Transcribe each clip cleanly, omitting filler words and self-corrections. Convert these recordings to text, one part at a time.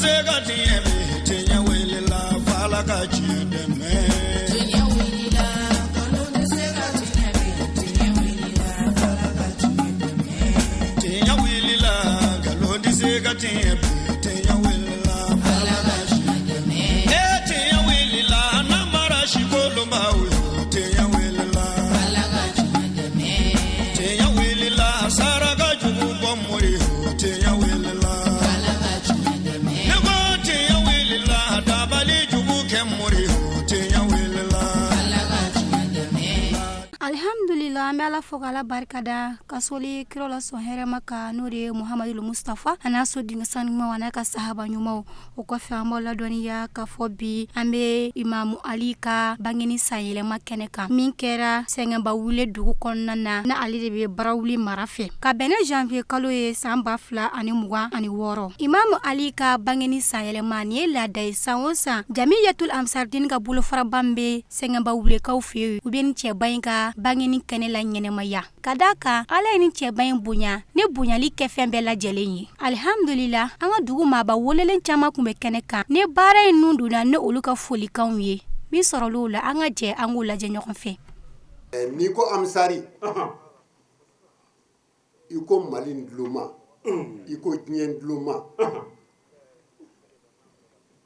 se ka tiɲɛ bi, tiɲɛ wulila f'Ala ka tiɲɛ dɛmɛ. Tiɲɛ wulila, nkalon tɛ se ka tiɲɛ bi, tiɲɛ wulila f'Ala ka tiɲɛ dɛmɛ. Tiɲɛ wulila, nkalon tɛ se ka tiɲɛ bi, tiɲɛ wulila Ala ka tiɲɛ dɛmɛ. E tiɲɛ wulila, namara sikolonbaw yo, tiɲɛ wulila. Ala ka tiɲɛ dɛmɛ. Tiɲɛ wulila, saraka jugu bɔ mori yo, tiɲɛ wulila. Ala ka tiɲɛ dɛmɛ. Ne ko tiɲɛ wulila, dabali jugu kɛ mori yo, tiɲɛ wulila. Ala ka tiɲɛ dɛmɛ. Alhamdulila, an bɛ Ala fo k'Ala barikada, ka soli kira la sɔn hɛrɛma kan, n'o de ye Muhamadu Mustafa, a n'a soden sanumaw, a n'a ka sahaba ɲumanw. O kɔfɛ, an b'aw ladɔnniya k'a fɔ bi an bɛ Imamu Ali ka bangeni sanyɛlɛma kɛnɛ kan, min kɛra Sɛngɛnba wule dugu kɔnɔna na, ni ale de bɛ Barawuli mara fɛ, ka bɛn ni janvier kalo ye san 2026. Imamu Ali ka bangeni sanyɛlɛma nin ye laada ye. San o san, Jamiyatul Ansardin ka bolofaraba min bɛ Sɛngɛnba wulekaw fɛ yen, u bɛ nin cɛba in ka bangeni kɛnɛ la ɲɛnɛmaya, ka d'a kan Ala ye nin cɛba in bonya ni bonyali kɛ fɛn bɛɛ lajɛlen ye. Alihamdulila, an ka dugu maaba welelen caman tun bɛ kɛnɛ kan ni baara in nun donna ni olu ka folikanw ye. Min sɔrɔla o la, an ka jɛ an k'o lajɛ ɲɔgɔn fɛ. N'i ko Ansari, i ko Mali duloma, i ko diɲɛ duloma.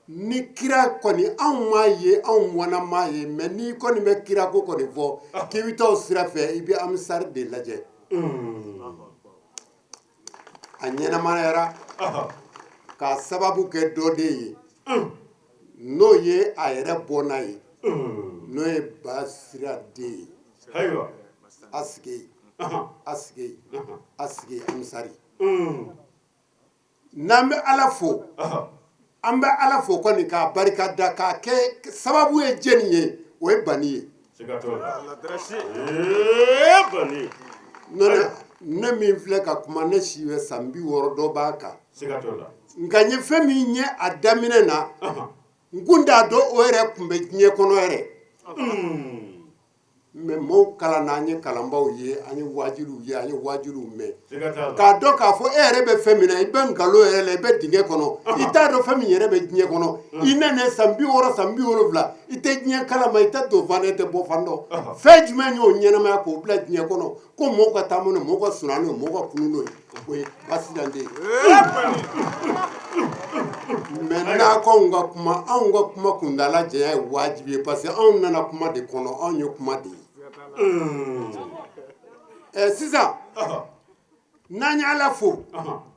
Ni kira kɔni, anw m'a ye, anw mɔna m'a ye, mais n'i kɔni bɛ kira ko kɔni fɔ k'i bɛ taa o sira fɛ, i bɛ Ansari de lajɛ. A ɲɛnamayara k'a sababu kɛ dɔ de ye, n'o ye a yɛrɛ bɔnna ye, n'o ye Basira den ye. A sigi, a sigi, a sigi, Ansari. N'an bɛ Ala fo, an bɛ Ala fo kɔni k'a barika da, k'a kɛ sababu ye jɛni ye, o ye Bani ye. Ne min filɛ ka kuma, ne si bɛ san 60 dɔ b'a kan, nka n ye fɛn min ye a daminɛ na, n kun t'a dɔn o yɛrɛ tun bɛ diɲɛ kɔnɔ yɛrɛ. Mais maaw kalan na, an ye kalanbaw ye, an ye wajuliw ye, an ye wajuliw mɛn, k'a dɔn k'a fɔ e yɛrɛ bɛ fɛn min na, i bɛ nkalon yɛrɛ la, i bɛ dingɛ kɔnɔ, i t'a dɔn fɛn min yɛrɛ bɛ diɲɛ kɔnɔ. I nana san 60, san 70, i tɛ diɲɛ kalama, i tɛ don fan dɔn, i tɛ bɔ fan dɔn. Fɛn jumɛn y'o ɲɛnamaya k'o bila diɲɛ kɔnɔ ko mɔgɔw ka taama n'o ye, mɔgɔw ka sunaa n'o ye, mɔgɔw ka kunun n'o ye? O ye Basidan de ye. Mais n'a ko anw ka kuma, anw ka kuma kuntaala janya ye wajibi ye, parce que anw nana kuma de kɔnɔ, anw ye kuma de ye. Ɛ sisan, n'an ye Ala fo,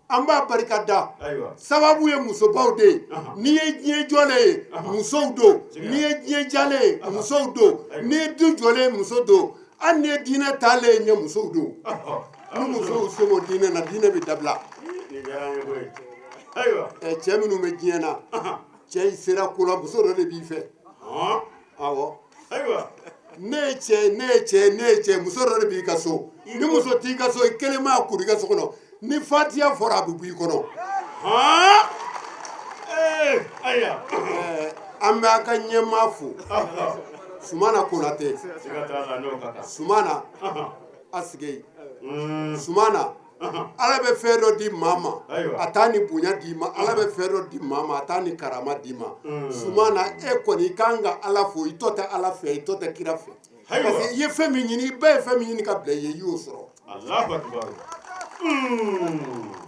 an b'a barika da, sababu ye musobaw de ye. N'i ye diɲɛ jɔlen ye, musow don. N'i ye diɲɛ jalen ye, musow don. N'i ye du jɔlen ye, muso don. Hali n'i ye diinɛ taalen ye, musow don. Ni musow sen bɔ diinɛ na, diinɛ bɛ dabila. Cɛ minnu bɛ diɲɛ na, cɛ sera ko la, muso dɔ de b'i fɛ. Awɔ, ne ye cɛ, ne ye cɛ, ne ye cɛ, muso dɔ de b'i ka so. Ni muso t'i ka so, i kelen maa kuru i ka so kɔnɔ, ni fatiya fɔra, a bɛ bɔ i kɔnɔ. An bɛ a ka ɲɛmaa fo, Sumana Konatɛ. Sumana, a sigi Sumana. Ala bɛ fɛn dɔ di maa ma, a t'a ni bonya d'i ma. Ala bɛ fɛn dɔ di maa ma, a t'a ni karama d'i ma. Sumana, e kɔni i kan ka Ala fo, i tɔ tɛ Ala fɛ, i tɔ tɛ kira fɛ, parce que i ye fɛn min ɲini, i ba ye fɛn min ɲini ka bila i ye, i y'o sɔrɔ.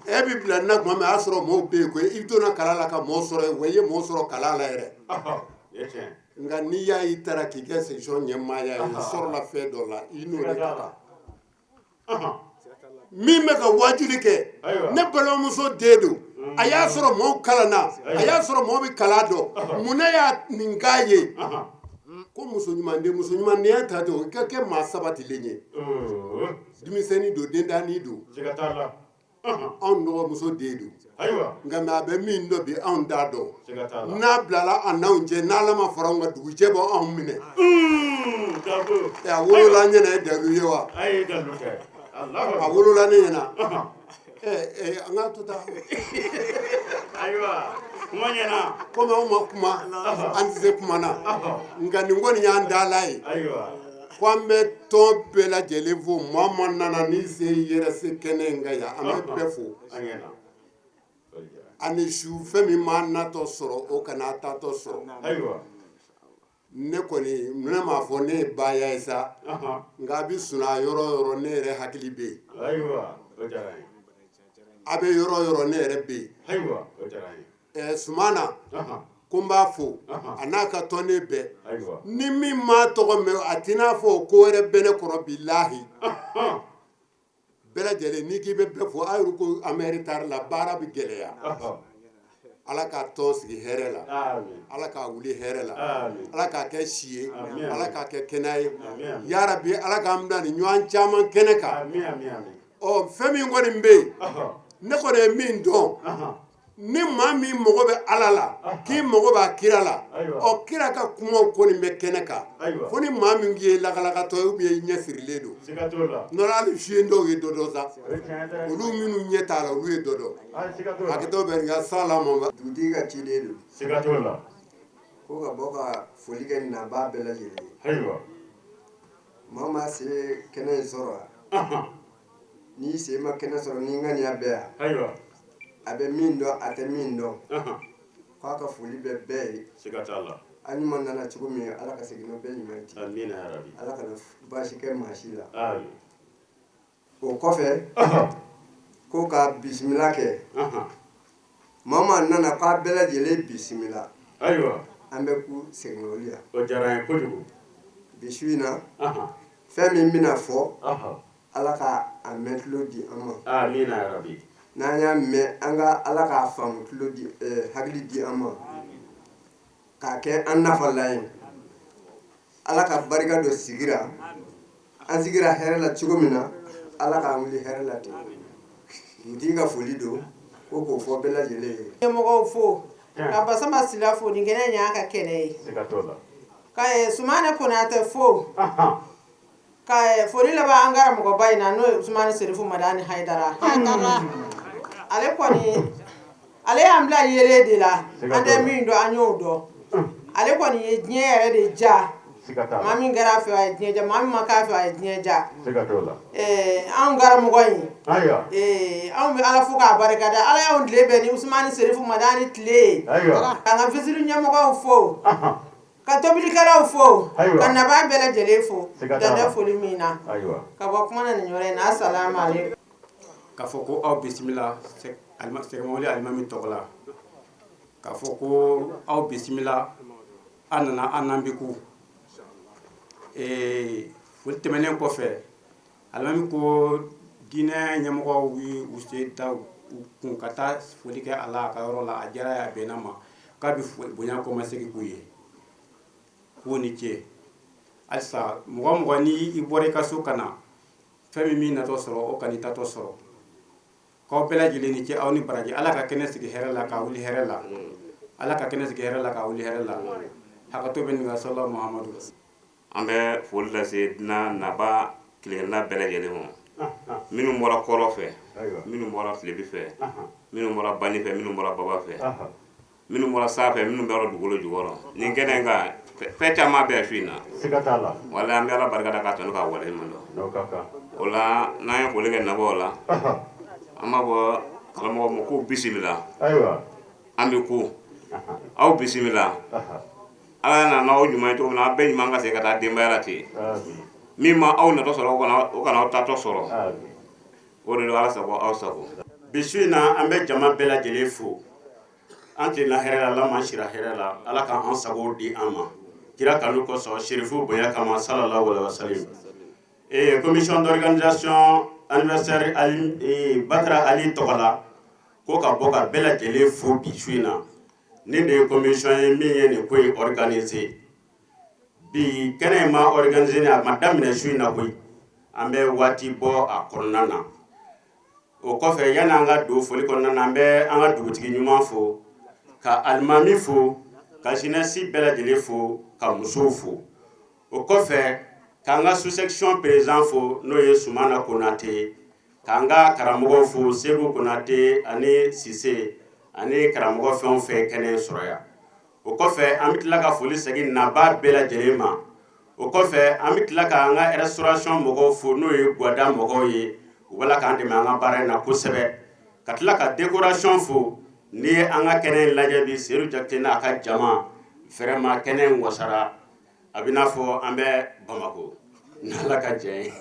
E bɛ bila na tuma min, a y'a sɔrɔ maaw bɛ yen koyi. I donna kalan la ka maaw sɔrɔ yen wa, i ye maaw sɔrɔ kalan la yɛrɛ. Nka n'i y'a y'i taara k'i kɛ section ɲɛmaaya ye, o sɔrɔla fɛn dɔ la, i n'o de ka kan. Min bɛ ka wajuli kɛ, ne balimamuso den don. A y'a sɔrɔ maaw kalanna, a y'a sɔrɔ maaw bɛ kalan dɔn. Mun na y'a nin k'a ye ko muso ɲumanden? Muso ɲumandenya ta don, i ka kɛ maa sabatilen ye. Denmisɛnnin don, dentannin don, anw dɔgɔmuso den don, nka mais a bɛ min dɔn bi, anw t'a dɔn. N'a bilala a n'anw cɛ, n'Ala ma fara anw kan, dugujɛ bɔ anw minɛ. A wolola n ɲɛna, ye dalu ye wa? A wolola ne ɲɛna. An ka to taa. Komi anw ma kuma, an tɛ se kuma na, nka nin kɔni y'an dala ye ko an bɛ tɔn bɛɛ lajɛlen fo. Maa ma nana n'i se yɛrɛ se kɛnɛ in kan yan, an bɛ bɛɛ fo. Ani su, fɛn min m'a natɔ sɔrɔ, o kana taatɔ sɔrɔ. Ne kɔni, ne m'a fɔ ne ye baya ye sa, nka a bɛ sunaa yɔrɔ o yɔrɔ, ne yɛrɛ hakili bɛ yen. A bɛ yɔrɔ o yɔrɔ, ne yɛrɛ bɛ yen. Sumana ko n b'a fo, a n'a ka tɔnden bɛɛ. Ni min m'a tɔgɔ mɛn, a t'i n'a fɔ ko wɛrɛ bɛ ne kɔrɔ. Bilahi, bɛɛ lajɛlen, n'i k'i bɛ bɛɛ fo, a yɛrɛ ko an bɛ retard la, baara bɛ gɛlɛya. Ala k'a tɔn sigi hɛrɛ la, Ala k'a wuli hɛrɛ la, Ala k'a kɛ si ye, Ala k'a kɛ kɛnɛya ye. Yarabi, Ala k'an bila ni ɲɔgɔn caman kɛnɛ kan. Ɔ, fɛn min kɔni bɛ yen, ne kɔni ye min dɔn, ni maa min mago bɛ Ala la, k'i mago b'a kira la, ɔ, kira ka kumaw kɔni bɛ kɛnɛ kan, fo ni maa min k'i ye lakalakatɔ ye ou bien i ɲɛ sirilen don. N'o tɛ, hali fiyen dɔw ye dɔ dɔn sa, olu minnu ɲɛ t'a la, olu ye dɔ dɔn. Hakɛto bɛ nka sala ma. Dugutigi ka ciden don ko ka bɔ ka foli kɛ nabaa bɛɛ lajɛlen ye. Maa maa se kɛnɛ in sɔrɔ, n'i sen ma kɛnɛ sɔrɔ, ni ŋaniya bɛɛ yan, a bɛ min dɔn, a tɛ min dɔn, k'a ka foli bɛ bɛɛ ye. An ɲuman nana cogo min, Ala ka segin n'o bɛɛ ɲuman ye ten. Ala kana baasi kɛ maa si la. O kɔfɛ, ko ka bisimila kɛ maa maa nana, k'a bɛɛ lajɛlen bisimila. An bɛ ku segin olu yan bi su in na. Fɛn min bɛna fɔ, Ala ka a mɛn tulo di an ma. N'an y'a mɛn, an ka Ala k'a faamu tulo di, hakili di an ma, k'a kɛ an nafalan ye. Ala ka barika don sigira. An sigira hɛrɛ la cogo min na, Ala k'an wuli hɛrɛ la ten. Dugutigi ka foli don ko k'o fɔ bɛɛ lajɛlen ye. Ɲɛmɔgɔw fo, ka Basama Sila fo, nin kɛnɛ in y'an ka kɛnɛ ye, ka Sumane Konatɛ fo, ka foli laban an karamɔgɔba in na, n'o ye Usumani Serifu Madani Hayidara. Ale kɔni, ale y'an bila yelen de la, an tɛ min dɔn, an y'o dɔn. Ale kɔni ye diɲɛ yɛrɛ de ja. Maa min kɛra a fɛ, a ye diɲɛ ja. Maa min ma k'a fɛ, a ye diɲɛ ja. Anw karamɔgɔ in, anw bɛ Ala fo k'a barikada. Ala y'anw tile bɛn ni Usumani Serifu Madani tile ye. K'an ka fisiri ɲɛmɔgɔw fo, ka tobilikɛlaw fo, ka nabaa bɛɛ lajɛlen fo, dan tɛ foli min na. Ka bɔ kuma na nin yɔrɔ in na, asalamu aleykum. K'a fɔ ko aw bisimila Sɛgɛmawale alimami tɔgɔ la, k'a fɔ ko aw bisimila, an nana an n'an bɛ ku. Foli tɛmɛnen kɔfɛ, alimami ko diinɛ ɲɛmɔgɔw ye u sen da u kun ka taa foli kɛ a la a ka yɔrɔ la, a diyara ye, a bɛnna ma, k'a bɛ bonya kɔmasegin k'u ye, k'u ni ce. Halisa, mɔgɔ mɔgɔ ni i bɔra i ka so ka na, fɛn min min natɔ sɔrɔ, o kan'i tatɔ sɔrɔ. K'aw bɛɛ lajɛlen ni ce, aw ni baraji. Ala ka kɛnɛ sigi hɛrɛ la, k'a wuli hɛrɛ la. Ala ka kɛnɛ sigi hɛrɛ la, k'a wuli hɛrɛ la. Hakɛto bɛ nin ka sɔla Muhamadu. An bɛ foli lase dunan naba tilenna bɛɛ lajɛlen ma, minnu bɔra kɔrɔ fɛ, minnu bɔra tilebi fɛ, minnu bɔra bani fɛ, minnu bɔra baba fɛ, minnu bɔra sanfɛ, minnu bɔra dugukolo jukɔrɔ. Nin kɛnɛ in kan, fɛn caman bɛ su in na. Wala an bɛ Ala barika da, k'a tanu, k'a waleɲuman dɔn. O la, n'an ye foli kɛ nabaw la, an b'a fɔ karamɔgɔ ma ko bisimila, an bɛ ko aw bisimila. Ala nana n'aw ɲuman ye cogo min na, aw bɛɛ ɲuman ka se ka taa denbaya la ten. Min ma aw natɔ sɔrɔ, o kana aw tatɔ sɔrɔ. O de don. Ala sago, aw sago. Bi su in na, an bɛ jama bɛɛ lajɛlen fo. An tilenna hɛrɛ la, Ala m'an sira hɛrɛ la, Ala k'an sago di an ma kira kanu kosɔn, serifu bonya kama, sallallahu alaihi wasallam. Commission d'organisation anniversaire Ali Batara Ali tɔgɔ la, ko ka bɔ ka bɛɛ lajɛlen fo bi su in na. Nin de ye commission ye min ye nin ko in organiser. Bi kɛnɛ in ma organiser, a ma daminɛ su in na koyi, an bɛ waati bɔ a kɔnɔna na. O kɔfɛ, yanni an ka don foli kɔnɔna na, an bɛ an ka dugutigi ɲuman fo, ka alimami fo, ka jeunesse bɛɛ lajɛlen fo, ka musow fo. O kɔfɛ, k'an ka sous-section président fo, n'o ye Sumana Konate ye, k'an ka karamɔgɔw fo, Segu Konate ani Sise ani karamɔgɔ fɛn o fɛn kɛnɛ sɔrɔ yan. O kɔfɛ, an bɛ tila ka foli segin nabaa bɛɛ lajɛlen ma. O kɔfɛ, an bɛ tila k'an ka restauration mɔgɔw fo, n'o ye Guwada mɔgɔw ye, u b'a la k'an dɛmɛ an ka baara in na kosɛbɛ, ka tila ka décoration fo. N'i ye an ka kɛnɛ in lajɛ bi, Seyidu Jakite n'a ka jama, vraiment kɛnɛ in wasara, a bɛ n'a fɔ an bɛ Bamakɔ n'Ala ka jɛ ye.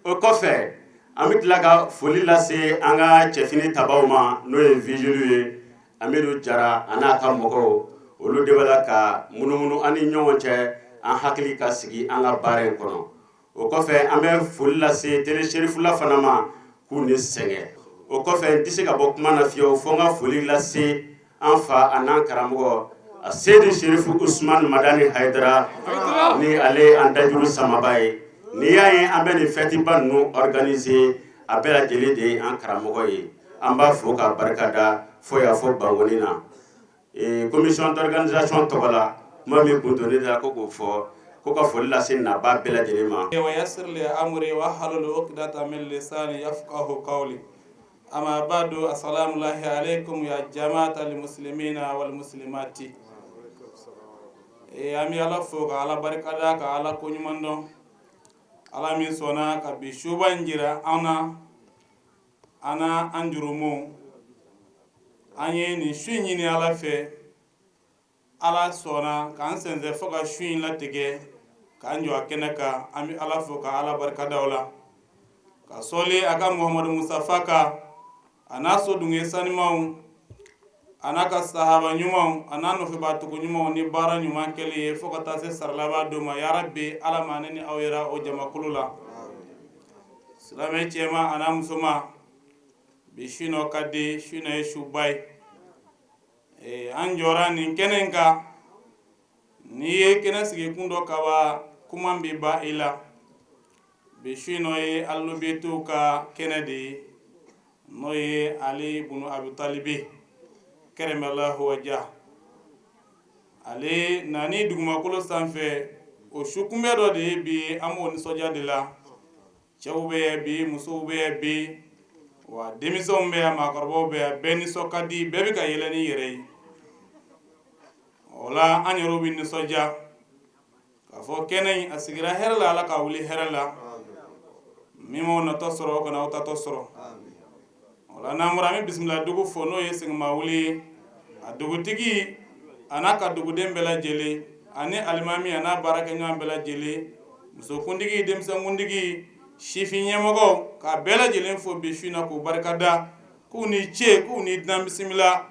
O kɔfɛ, an bɛ tila ka foli lase an ka cɛfini tabaw ma, n'o ye vigile ye, Amidu Jara a n'a ka mɔgɔw. Olu de bɛ la ka munumunu an ni ɲɔgɔn cɛ, an hakili ka sigi an ka baara in kɔnɔ. O kɔfɛ, an bɛ foli lase Télé Cherifula fana ma, k'u ni sɛgɛn. O kɔfɛ, n tɛ se ka bɔ kuma na fiyewu fo n ka foli lase an fa a n'an karamɔgɔ a Seyidi Serifu Usumani Madani Hayidara, ni ale an dajuru samaba ye. N'i y'a ye an bɛ nin fɛtiba ninnu organiser, a bɛɛ lajɛlen de ye an karamɔgɔ ye. An b'a fo k'a barika da fo y'a fɔ Bankoni na. Commission d'organisation tɔgɔ la, kuma min kun don ne da ko k'o fɔ, ko ka foli lase nabaa bɛɛ lajɛlen ma. ويسر لي أمري واحلل عقدة من لساني يفقه قولي. أما بعد، السلام الله عليكم يا جماعة المسلمين والمسلمات. An bɛ Ala fo ka Ala barikada, ka Ala koɲuman dɔn, Ala min sɔnna ka bi suba in jira an na. An na an jurumu, an ye nin su in ɲini Ala fɛ, Ala sɔnna k'an sɛnsɛn fo ka su in latigɛ k'an jɔ a kɛnɛ kan. An bɛ Ala fo ka Ala barikada o la, ka sɔli a ka Muhamadu Mustafa kan, a n'a sodunke sanimanw, a n'a ka sahaba ɲumanw, a n'a nɔfɛbaatugu ɲumanw ni baara ɲuman kɛli ye fo ka taa se saralaba don ma. Yarabi, Ala ma ne ni aw yɛrɛ o jamakulu la. Silamɛ cɛman a n'a musoman, bi su nɔ ka di, su nɔ ye suba ye. An jɔra nin kɛnɛ in kan. N'i ye kɛnɛ sigi kun dɔ kaba, kuma bɛ ba i la. Bi su nɔ ye alubetiw ka kɛnɛ de ye, n'o ye Ali bunu Abi Talibi karamallahu wajah. Ale nani dugumakolo sanfɛ, o su kunbɛ dɔ de ye bi. An b'o nisɔndiya de la. Cɛw bɛ yan bi, musow bɛ yan bi, wa denmisɛnw bɛ yan, maakɔrɔbaw bɛ yan, bɛɛ nisɔn ka di, bɛɛ bɛ ka yɛlɛ ni yɛrɛ ye. O la, an yɛrɛw bɛ nisɔndiya k'a fɔ kɛnɛ in a sigira hɛrɛ la. Ala ka wuli hɛrɛ la. Min m'aw natɔ sɔrɔ, o kana aw tatɔ sɔrɔ. O la, n'an bɔra, an bɛ bisimila dugu fo, n'o ye Sɛgɛnma wuli ye, a dugutigi a n'a ka duguden bɛɛ lajɛlen, ani alimami a n'a baarakɛɲɔgɔn bɛɛ lajɛlen, musokuntigi, denmisɛnkuntigi, sifin ɲɛmɔgɔw, k'a bɛɛ lajɛlen fo bi su in na, k'u barikada, k'u ni ce, k'u ni dunan bisimila,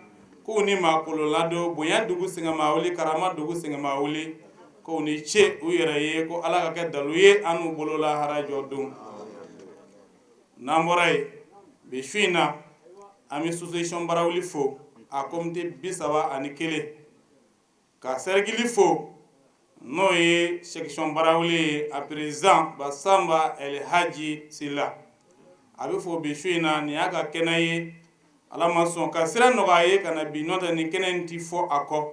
k'u ni maakolo ladon bonya dugu Sɛgɛnma wuli, karama dugu Sɛgɛnma wuli, k'u ni ce u yɛrɛ ye, ko Ala ka kɛ dalu ye an n'u bolo lahara jɔ don. N'an bɔra yen, bi su in na, an bɛ association Barawuli fo, a comité 31, ka cercle fo, n'o ye section Barawuli ye, a président Basamba El Haji Sila, a bɛ fo bi su in na. Nin y'a ka kɛnɛ ye, Ala ma sɔn ka sira nɔgɔya ye ka na bi, n'o tɛ nin kɛnɛ in ti fɔ a kɔ.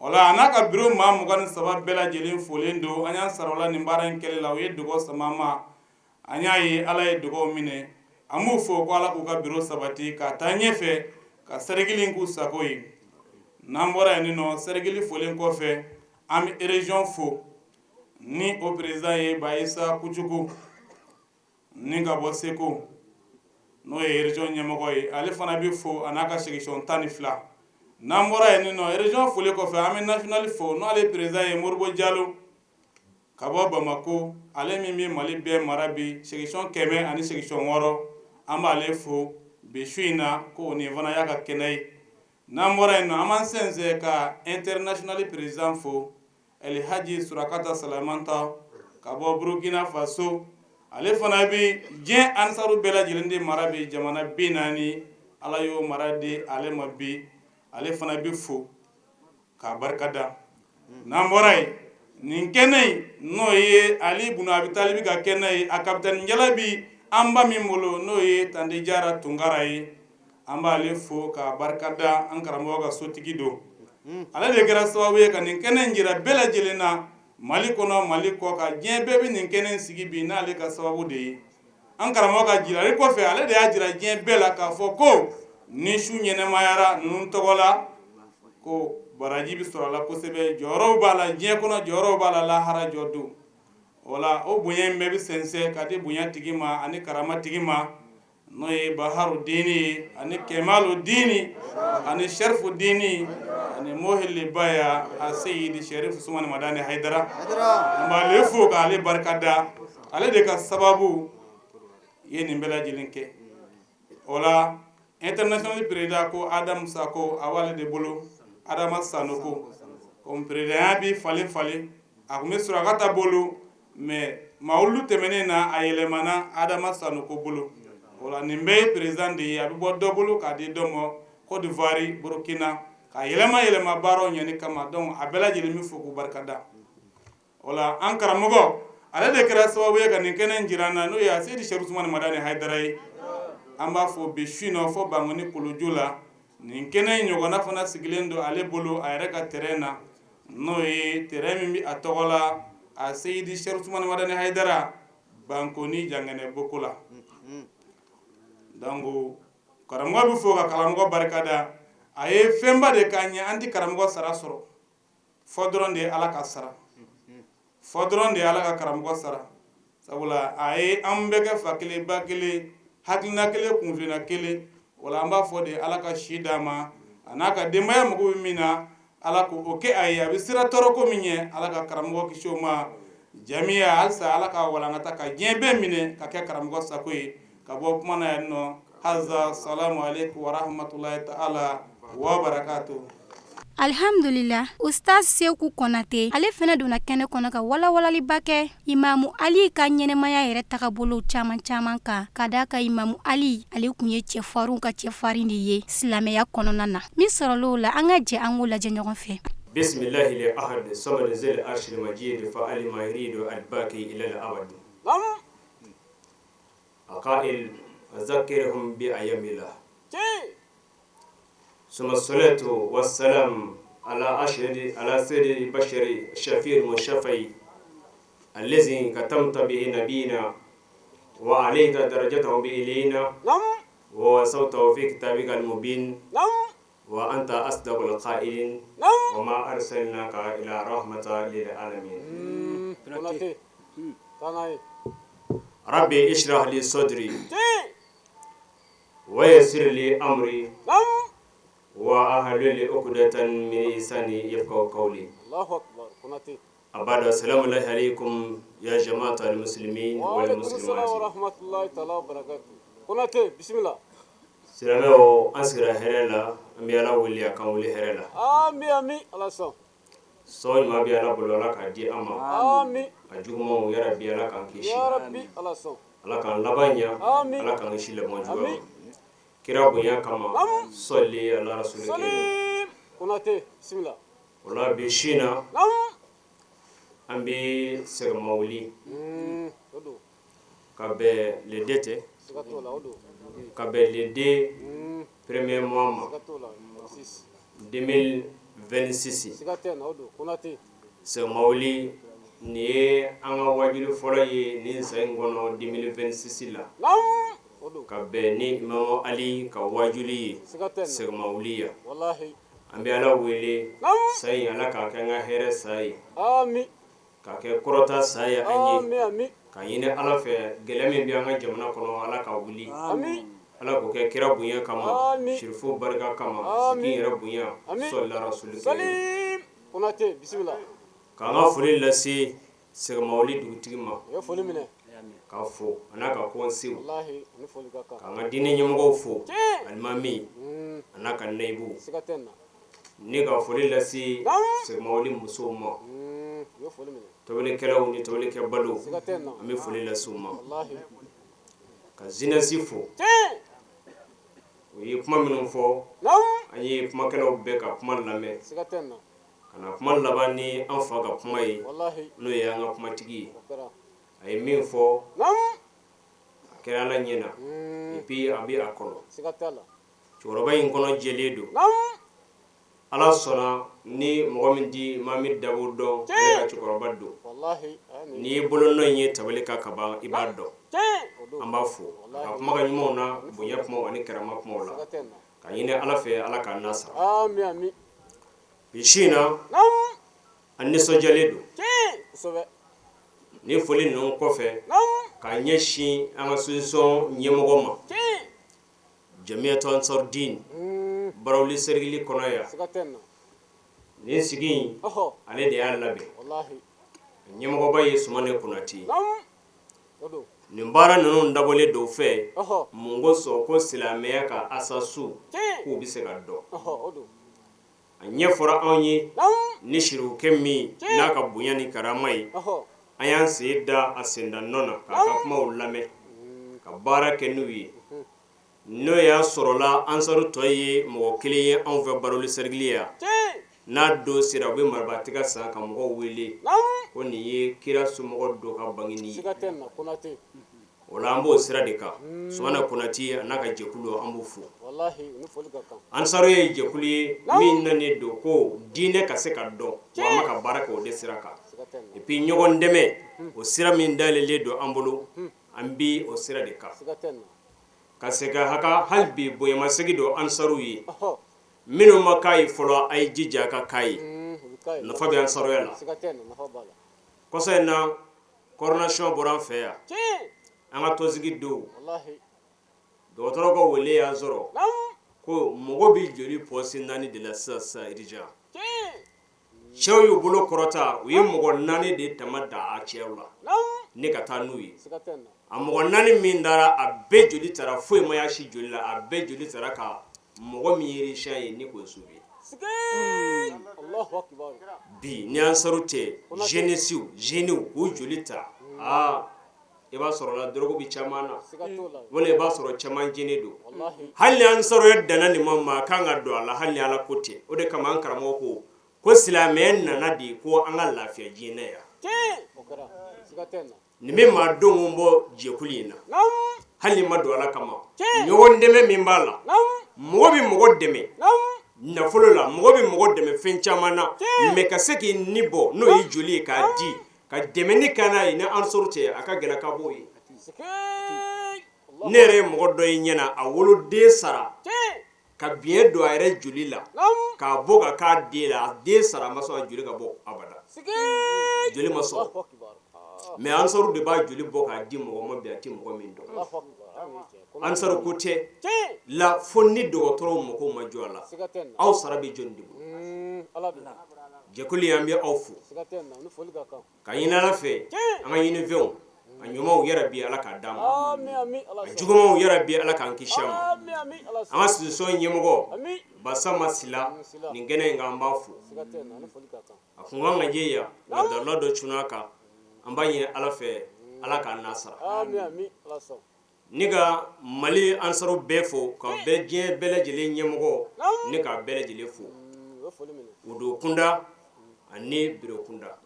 O la, a n'a ka bureau maa 23 bɛɛ lajɛlen folen don. An y'an sara o la nin baara in kɛli la. U ye dugawu sama ma, an y'a ye Ala ye dugawu minɛ. An b'u fo ko Ala k'u ka bureau sabati ka taa ɲɛfɛ, ka cercle in k'u sago ye. N'an bɔra yen nɔ, cercle folen kɔfɛ, an bɛ région fo, ni o président ye Bayisa Kucuku ni ka bɔ Segu, n'o ye région ɲɛmɔgɔ ye. Ale fana bɛ fo, a n'a ka section 12. N'an bɔra yen nɔ, région folen kɔfɛ, an bɛ national fo, n'ale président ye Moribo Jalo ka bɔ Bamako, ale min bɛ Mali bɛɛ mara bi, section 100 ani section 6. An b'ale fo bi su in na, ko nin fana y'a ka kɛnɛ ye. N'an bɔra yen nɔ, an b'an sɛnsɛn ka international président fo, Elhaji Surakata Salamanta ka bɔ Burukina Faso. Ale fana bɛ diɲɛ ansaru bɛɛ lajɛlen de mara bi, jamana 40, Ala y'o mara di ale ma bi. Ale fana bɛ fo k'a barikada. N'an bɔra yen, nin kɛnɛ in, n'o ye Ali bunu Abi Talibi ka kɛnɛ ye, a kapitɛni jala bi an ba min bolo, n'o ye Tante Jara Tunkara ye, an b'ale fo k'a barikada. An karamɔgɔ ka sotigi don. Ale de kɛra sababu ye ka nin kɛnɛ in jira bɛɛ lajɛlen na, Mali kɔnɔ, Mali kɔ kan. Diɲɛ bɛɛ bɛ nin kɛnɛ in sigi bi n'ale ka sababu de ye. An karamɔgɔ ka jirali kɔfɛ, ale de y'a jira diɲɛ bɛɛ la k'a fɔ ko ni su ɲɛnɛmayara ninnu tɔgɔ la, ko baraji bɛ sɔrɔ a la kosɛbɛ, jɔyɔrɔw b'a la diɲɛ kɔnɔ, jɔyɔrɔw b'a la lahara jɔ don. O la, o bonya in bɛɛ bɛ sɛnsɛn ka di bonya tigi ma ani karama tigi ma. N'o ye baharu dini ye ani kɛmalu dini ani sɛrifu dini ani mohilibaya a seyidi sɛrifu sumani madani hayidara an b'ale fo k'ale barika da ale de ka sababu ye nin bɛɛ lajɛlen kɛ o la international président ko Adamu Sako a b'ale de bolo Adama Sanoko comme présidentya bi falen falen a tun bɛ Surakata bolo mais mawulu tɛmɛnen na a yɛlɛmana Adama Sanoko bolo o la nin bɛɛ ye président de ye a bɛ bɔ dɔ bolo k'a di dɔ ma Côte d'Ivoire Burkina ka yɛlɛma yɛlɛma baaraw ɲɛni kama donc a bɛɛ lajɛlen bɛ fo k'u barika da o la an karamɔgɔ ale de kɛra sababu ye ka nin kɛnɛ in jira an na n'o ye a Seyidi Sɛrifu Usumani Madani Hayidara ye an b'a fɔ bi su in na fɔ Bankoni koloju la nin kɛnɛ in ɲɔgɔnna fana sigilen don ale bolo a yɛrɛ ka terrain na n'o ye terrain min bɛ a tɔgɔ la a Seyidi Sɛrifu Usumani Madani Hayidara Bankoni Jangɛnɛ Boko la donc karamɔgɔ bɛ fo ka karamɔgɔ barika da a ye fɛnba de k'an ye an tɛ karamɔgɔ sara sɔrɔ fɔ dɔrɔn de ye Ala ka sara fɔ dɔrɔn de ye Ala ka karamɔgɔ sara sabula a ye an bɛɛ kɛ fa kelen ba kelen hakilina kelen kunfilenna kelen wala an b'a fɔ de Ala ka si d'a ma a n'a ka denbaya mago bɛ min na Ala k'o kɛ a ye a bɛ sira tɔɔrɔ ko min ɲɛ Ala ka karamɔgɔ kisi o ma jamiya halisa Ala ka walankata ka diɲɛ bɛɛ minɛ ka kɛ karamɔgɔ sago ye ka bɔ kuma na yan nɔ haza salamu aleykum wa rahmatulahi ta'ala wa barakatuh Alihamdulila ustaz Seku Kɔnate ale fana donna kɛnɛ kɔnɔ ka walawalaliba kɛ Imamu Ali ka ɲɛnɛmaya yɛrɛ tagabolo caman caman kan ka d'a kan Imamu Ali ale tun ye cɛfarinw ka cɛfarin de ye silamɛya kɔnɔna na min sɔrɔla o la an ka jɛ an k'o lajɛ ɲɔgɔn fɛ bisimilahi ahad samad zil arshil majid fa'al lima yuridu al-baqi ila al-abad aqa'il zakirhum bi ayyamillah ثم الصلاة والسلام على أشهد على سيد البشر الشفيع المشفي الذي كتمت به نبينا وعليت درجته بإلينا وصوته في كتابك المبين وأنت أصدق القائلين وما أرسلناك إلى رحمة للعالمين ربي اشرح لي صدري ويسر لي أمري واحلل عقدة من لساني يفقهوا قولي الله أكبر أبعد السلام الله عليكم يا جماعة المسلمين وعليكم السلام والمسلمات ورحمة الله تعالى وبركاته Konate bisimila silamɛw an sigira hɛrɛ la an bɛ Ala wele a k'an wuli hɛrɛ la ami ami Ala sɔn sɔn ɲuman bɛ Ala bolo Ala k'a di an ma ami a jugumanw ya Rabbi Ala k'an kisi ya Rabbi Ala sɔn Ala k'an laban ɲa Amin. Ala k'an kisi laban juguya ma Amin. kira bonya kama sɔli ala rasuli karim Salim Konate bisimila o la bi su in na Nam an bɛ sɛgɛma wuli o don ka bɛn le 2 tɛ siga t'o la o don ka bɛn le 2 premier mois ma siga t'o la 6 2026 siga tɛ na o don Konate sɛgɛma wuli nin ye an ka wajuli fɔlɔ ye nin san in kɔnɔ 2026 la Nam o don ka bɛn ni Imamu Ali ka wajuli ye siga tɛ na sɛgɛma wuli yan walahi an bɛ Ala wele Nam san in Ala k'a kɛ an ka hɛrɛ san ye ami k'a kɛ kɔrɔta san ye an ye ami ami ka ɲini Ala fɛ gɛlɛya min bɛ an ka jamana kɔnɔ Ala ka wuli ami Ala k'o kɛ kira bonya kama Amin. sirifu barika kama Amin. sigi yɛrɛ bonya Amin. sɔli rasuli karim Salim Konate bisimila k'an ka foli lase sɛgɛmawuli dugutigi ma u ye foli minɛ k'a fo a n'a ka kɔnsew walahi ni foli ka kan k'an ka diinɛ ɲɛmɔgɔw fo Tiɲɛ. alimami a n'a ka nayibu siga tɛ na ni ka foli lase Naam. sɛgɛmawuli musow ma u ye foli minɛ tobilikɛlaw ni tobilikɛbaliw siga tɛ na an bɛ foli lase u ma walahi ka zinasi fo tiɲɛ u ye kuma minnu fɔ Nam an ye kumakɛlaw bɛɛ ka kuma lamɛn siga tɛ na ka na kuma laban ni an fa ka kuma ye walahi n'o ye an ka kumatigi ye o kɛra a ye min fɔ Nam a kɛra Ala ɲɛ na et puis a bɛ a kɔnɔ siga t'a la cɛkɔrɔba in kɔnɔ jɛlen don Nam Ala sɔnna ni mɔgɔ min di Mami Dabo dɔn ale ka cɛkɔrɔba don walahi a ye nin n'i ye bolonɔ in ye tabali kan ka ban i b'a dɔn tiɲɛ o don an b'a fo a ka kumakan ɲumanw na bonya kumaw ani karama kumaw la siga tɛ na ka ɲini Ala fɛ Ala k'an n'a sara ami ami bi su in na Nam an nisɔndiyalen don tiɲɛ kosɛbɛ ni foli ninnu kɔfɛ Nam k'a ɲɛsin an ka association ɲɛmɔgɔ ma tiɲɛ Jamiyatu Ansarudin Barawuli sɛrikili kɔnɔ yan nin sigi in ale de y'a labɛn ɲɛmɔgɔba ye Sumane Konate ye nin baara ninnu dabɔlen don fɛ mun kosɔn ko silamɛya ka asasu k'u bɛ se ka dɔn a ɲɛfɔra anw ye ni sirikɛ min n'a ka bonya ni karama ye an y'an sen da a senda nɔ na k'a ka kumaw lamɛn ka baara kɛ n'u ye n'o y'a sɔrɔla ansaru tɔ ye mɔgɔ kelen ye anw fɛ Barawuli sɛrikili yan n'a don sera u bɛ maribatigɛ san ka mɔgɔw wele ko nin ye kira somɔgɔ dɔ ka bangeni ye o la an b'o sira de kan Sumana Konate a n'a ka jɛkulu an b'u fo ansaru ye jɛkulu ye min nanen don ko diinɛ ka se ka dɔn wa an bɛ ka baara kɛ o de sira kan et puis ɲɔgɔn dɛmɛ o sira min dayɛlɛlen don an bolo an bɛ o sira de kan ka se ka haka hali bi bonyamasegin don ansaru ye minnu ma k'a ye fɔlɔ a ye jija ka k'a ye nafa bɛ ansaruya la kɔsa in na coordination bɔra an fɛ yan an ka tɔnsigi don dɔgɔtɔrɔ ka wele y'an sɔrɔ ko mɔgɔ bɛ joli pɔsi naani de la sisan sisan urgent cɛw y'u bolo kɔrɔta u ye mɔgɔ naani de tama da a cɛw la ne ka taa n'u ye a mɔgɔ naani min dara a bɛɛ joli tara foyi ma y'a si joli la a bɛɛ joli tara ka mɔgɔ min ye urgent ye ni k'o sauver bi ni ansaru tɛ jeunesse jeunes k'u joli ta aa i b'a sɔrɔ la dɔrɔgu bɛ caman na wala i b'a sɔrɔ caman jeni don hali ni ansaruya danna nin ma maa kan ka don a la hali ni ala ko tɛ o de kama an karamɔgɔ ko ko silamɛya nana de ko an ka lafiya diɲɛ yan nin bɛ maa don bɔ jɛkulu in na hali ni ma don ala kama ɲɔgɔn dɛmɛ min b'a la mɔgɔ bɛ mɔgɔ dɛmɛ nafolo la mɔgɔ bɛ mɔgɔ dɛmɛ fɛn caman na mais ka se k'i ni bɔ n'o ye joli ye k'a di ka dɛmɛni kɛ n'a ye ni ansaru tɛ a ka gɛlɛn ka b'o ye ne yɛrɛ ye mɔgɔ dɔ ye ɲɛ na a woloden sara ka biɲɛ don a yɛrɛ joli la k'a bɔ ka k'a den la a den sara a ma sɔn a joli ka bɔ abada joli ma sɔrɔ mais ansaru de b'a joli bɔ k'a di mɔgɔ ma bi a tɛ mɔgɔ min dɔn ansaru ko tɛ la fo ni dɔgɔtɔrɔw mako ma jɔ a la aw sara bɛ jɔn de bolo jɛkulu an bɛ aw fo Ka ɲini ala fɛ an ka ɲinifɛnw a ɲumanw yarabi ala k'a d'an ma a jugumanw yarabi ala k'an kisi a ma an ka association ɲɛmɔgɔ Basama Sila nin kɛnɛ in kan an b'a fo a kun kan ka ye yan nka darula dɔ cunna a kan an b'a ɲini ala fɛ ala k'a n'a sara ni ka Mali ansaru bɛɛ fo ka bɛɛ diɲɛ bɛɛ lajɛlen ɲɛmɔgɔ ni ka bɛɛ lajɛlen fo wudu kunda ani biro kunda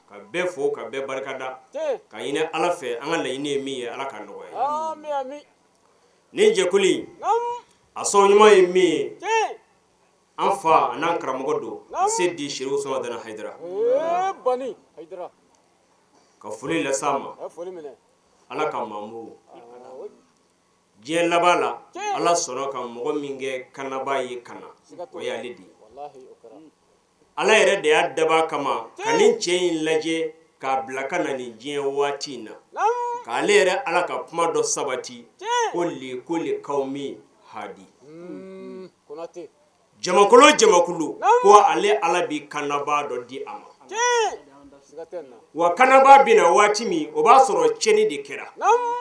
ka bɛɛ fo ka bɛɛ barikada ka ɲini ala fɛ an ka laɲini ye min ye ala k'a nɔgɔya ni jɛkulu in a sɔn ɲuman ye min ye an fa an'an karamɔgɔ don Seyidi Serifu Usumani Madani Hayidara ka foli las'a ma ala ka mamu diɲɛ laban la ala sɔnna ka mɔgɔ min kɛ kanaba ye ka na o y'ale de ye ala yɛrɛ de y'a dab'a kama ka nin cɛ in lajɛ k'a bila ka na nin diɲɛ waati in na k'ale yɛrɛ ala ka kuma dɔ sabati ko likuli kawmi hadi jamakulu o jamakulu ko ale ala bi kanabaa dɔ di a ma wa kanabaa bɛ na waati min o b'a sɔrɔ cɛnni de kɛra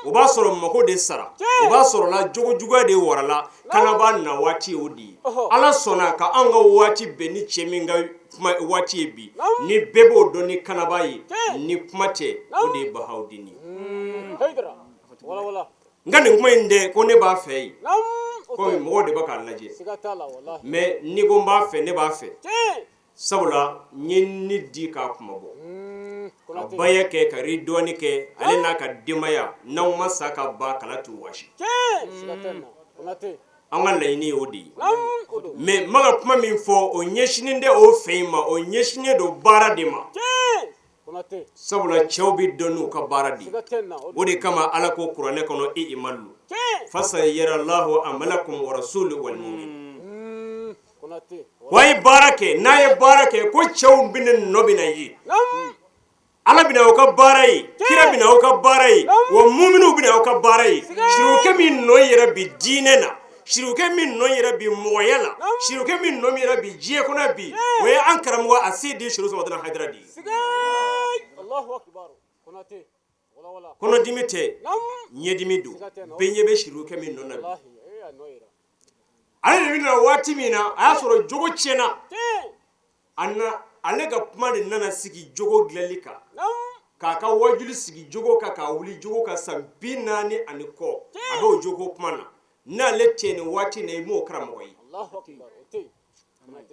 o b'a sɔrɔ mako de sara o b'a sɔrɔ la jogojuguya de warala kanabaa na waati o de ye ala sɔnna ka anw ka waati bɛn ni cɛ min ka kuma waati ye bi ni bɛɛ b'o dɔn ni kanabaa ye ni kuma tɛ o de ye Bahawudini ye n ka nin kuma in dɛ ko ne b'a fɛ yen komi mɔgɔw de bɛ k'a lajɛ mais n'i ko n b'a fɛ ne b'a fɛ sabula n ye ni di k'a kuma bɔ ka baya kɛ ka ridɔɔni kɛ ale n'a ka denbaya n'anw ma sa ka ba kala t'u wasi an ka laɲini ye o de ye mais n bɛ ka kuma min fɔ o ɲɛsinnen tɛ o fɛ in ma o ɲɛsinnen don baara de ma sabula cɛw bɛ dɔn n'u ka baara de ye o de kama ala ko kuranɛ kɔnɔ i'malu fasayarallahu amalakum wa rasuluhu wal mu'minun wa ye baara kɛ n'a ye baara kɛ ko cɛw bɛna nɔ bɛna ye ala bɛna aw ka baara ye kira bɛna aw ka baara ye wa muminuw bɛna aw ka baara ye sirikɛ min nɔ yɛrɛ bi diinɛ na Sirikɛ min nɔ yera bi mɔgɔya la, sirikɛ min nɔ yera bi diɲɛ kɔnɔ bi, o ye an karamɔgɔ a Seyidi Serifu Madani Hayidara de ye. Kɔnɔdimi tɛ, ɲɛdimi don, bɛɛ ɲɛ bɛ sirikɛ min nɔ na bi. Ale de bɛ na waati min na, a y'a sɔrɔ jogo tiɲɛna. A ale ka kuma de nana sigi jogo dilanli kan, k'a ka wajuli sigi jogo kan, k'a wuli jogo kan san 40 ani kɔ, a b'o jogo kuma na. N'ale tɛ nin waati na, i m'o karamɔgɔ ye.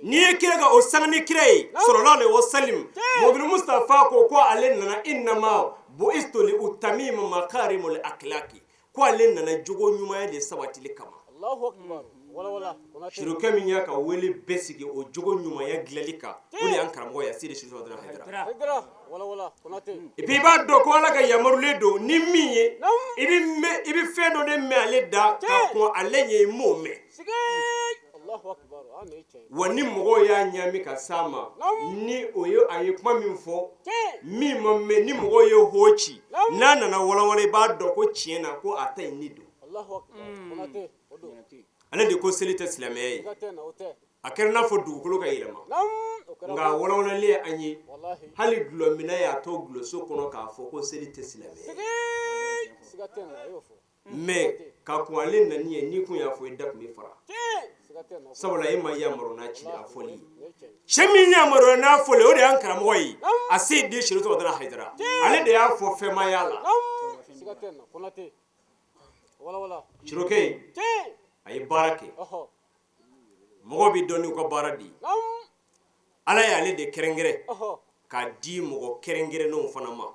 N'i ye kira ka o sanga ni kira ye, sallallahu alaihi wasallam, Muhamadu Mustafa ko ale nana innama bu'istu li utammima makarimul akhlaqi, ko ale nana jogo ɲumanya de sabatili kama. Sirikɛ min y'a ka wele bɛɛ sigi o jogo ɲumanya dilanli kan, o de y'an karamɔgɔ ye Seyidi Serifu Madani Hayidara. Et puis i b'a dɔn ko Ala ka yamarulen don ni min ye, i bɛ fɛn dɔ de mɛn ale da ka kɔn ale ɲɛ, i m'o mɛn. Wa ni mɔgɔw y'a ɲaami ka s'a ma, ni o ye a ye kuma min fɔ min ma mɛn, ni mɔgɔw ye ho ci, n'a nana walawala, i b'a dɔn ko tiɲɛ na ko a ta in ni don. Ale de ko seli tɛ silamɛya ye. A kɛra n'a fɔ dugukolo ka yɛlɛma, nka walawalalen ye an ye, hali dulɔminna y'a to dulɔso kɔnɔ k'a fɔ ko seli tɛ silamɛya ye. Mais ka kɔn ale nani ye, n'i kun y'a fɔ i da tun bɛ fara, sabula e ma yamaru n'a ci a fɔli ye. Cɛ min yamaru n'a fɔli, o de y'an karamɔgɔ ye a Seyidi Serifu Madani Hayidara. Ale de y'a fɔ fɛnmaya la. Sirikɛ in, a ye baara kɛ. Mɔgɔ bɛ dɔn n'u ka baara de ye. Ala y'ale de kɛrɛnkɛrɛn k'a di mɔgɔ kɛrɛnkɛrɛnnenw fana ma.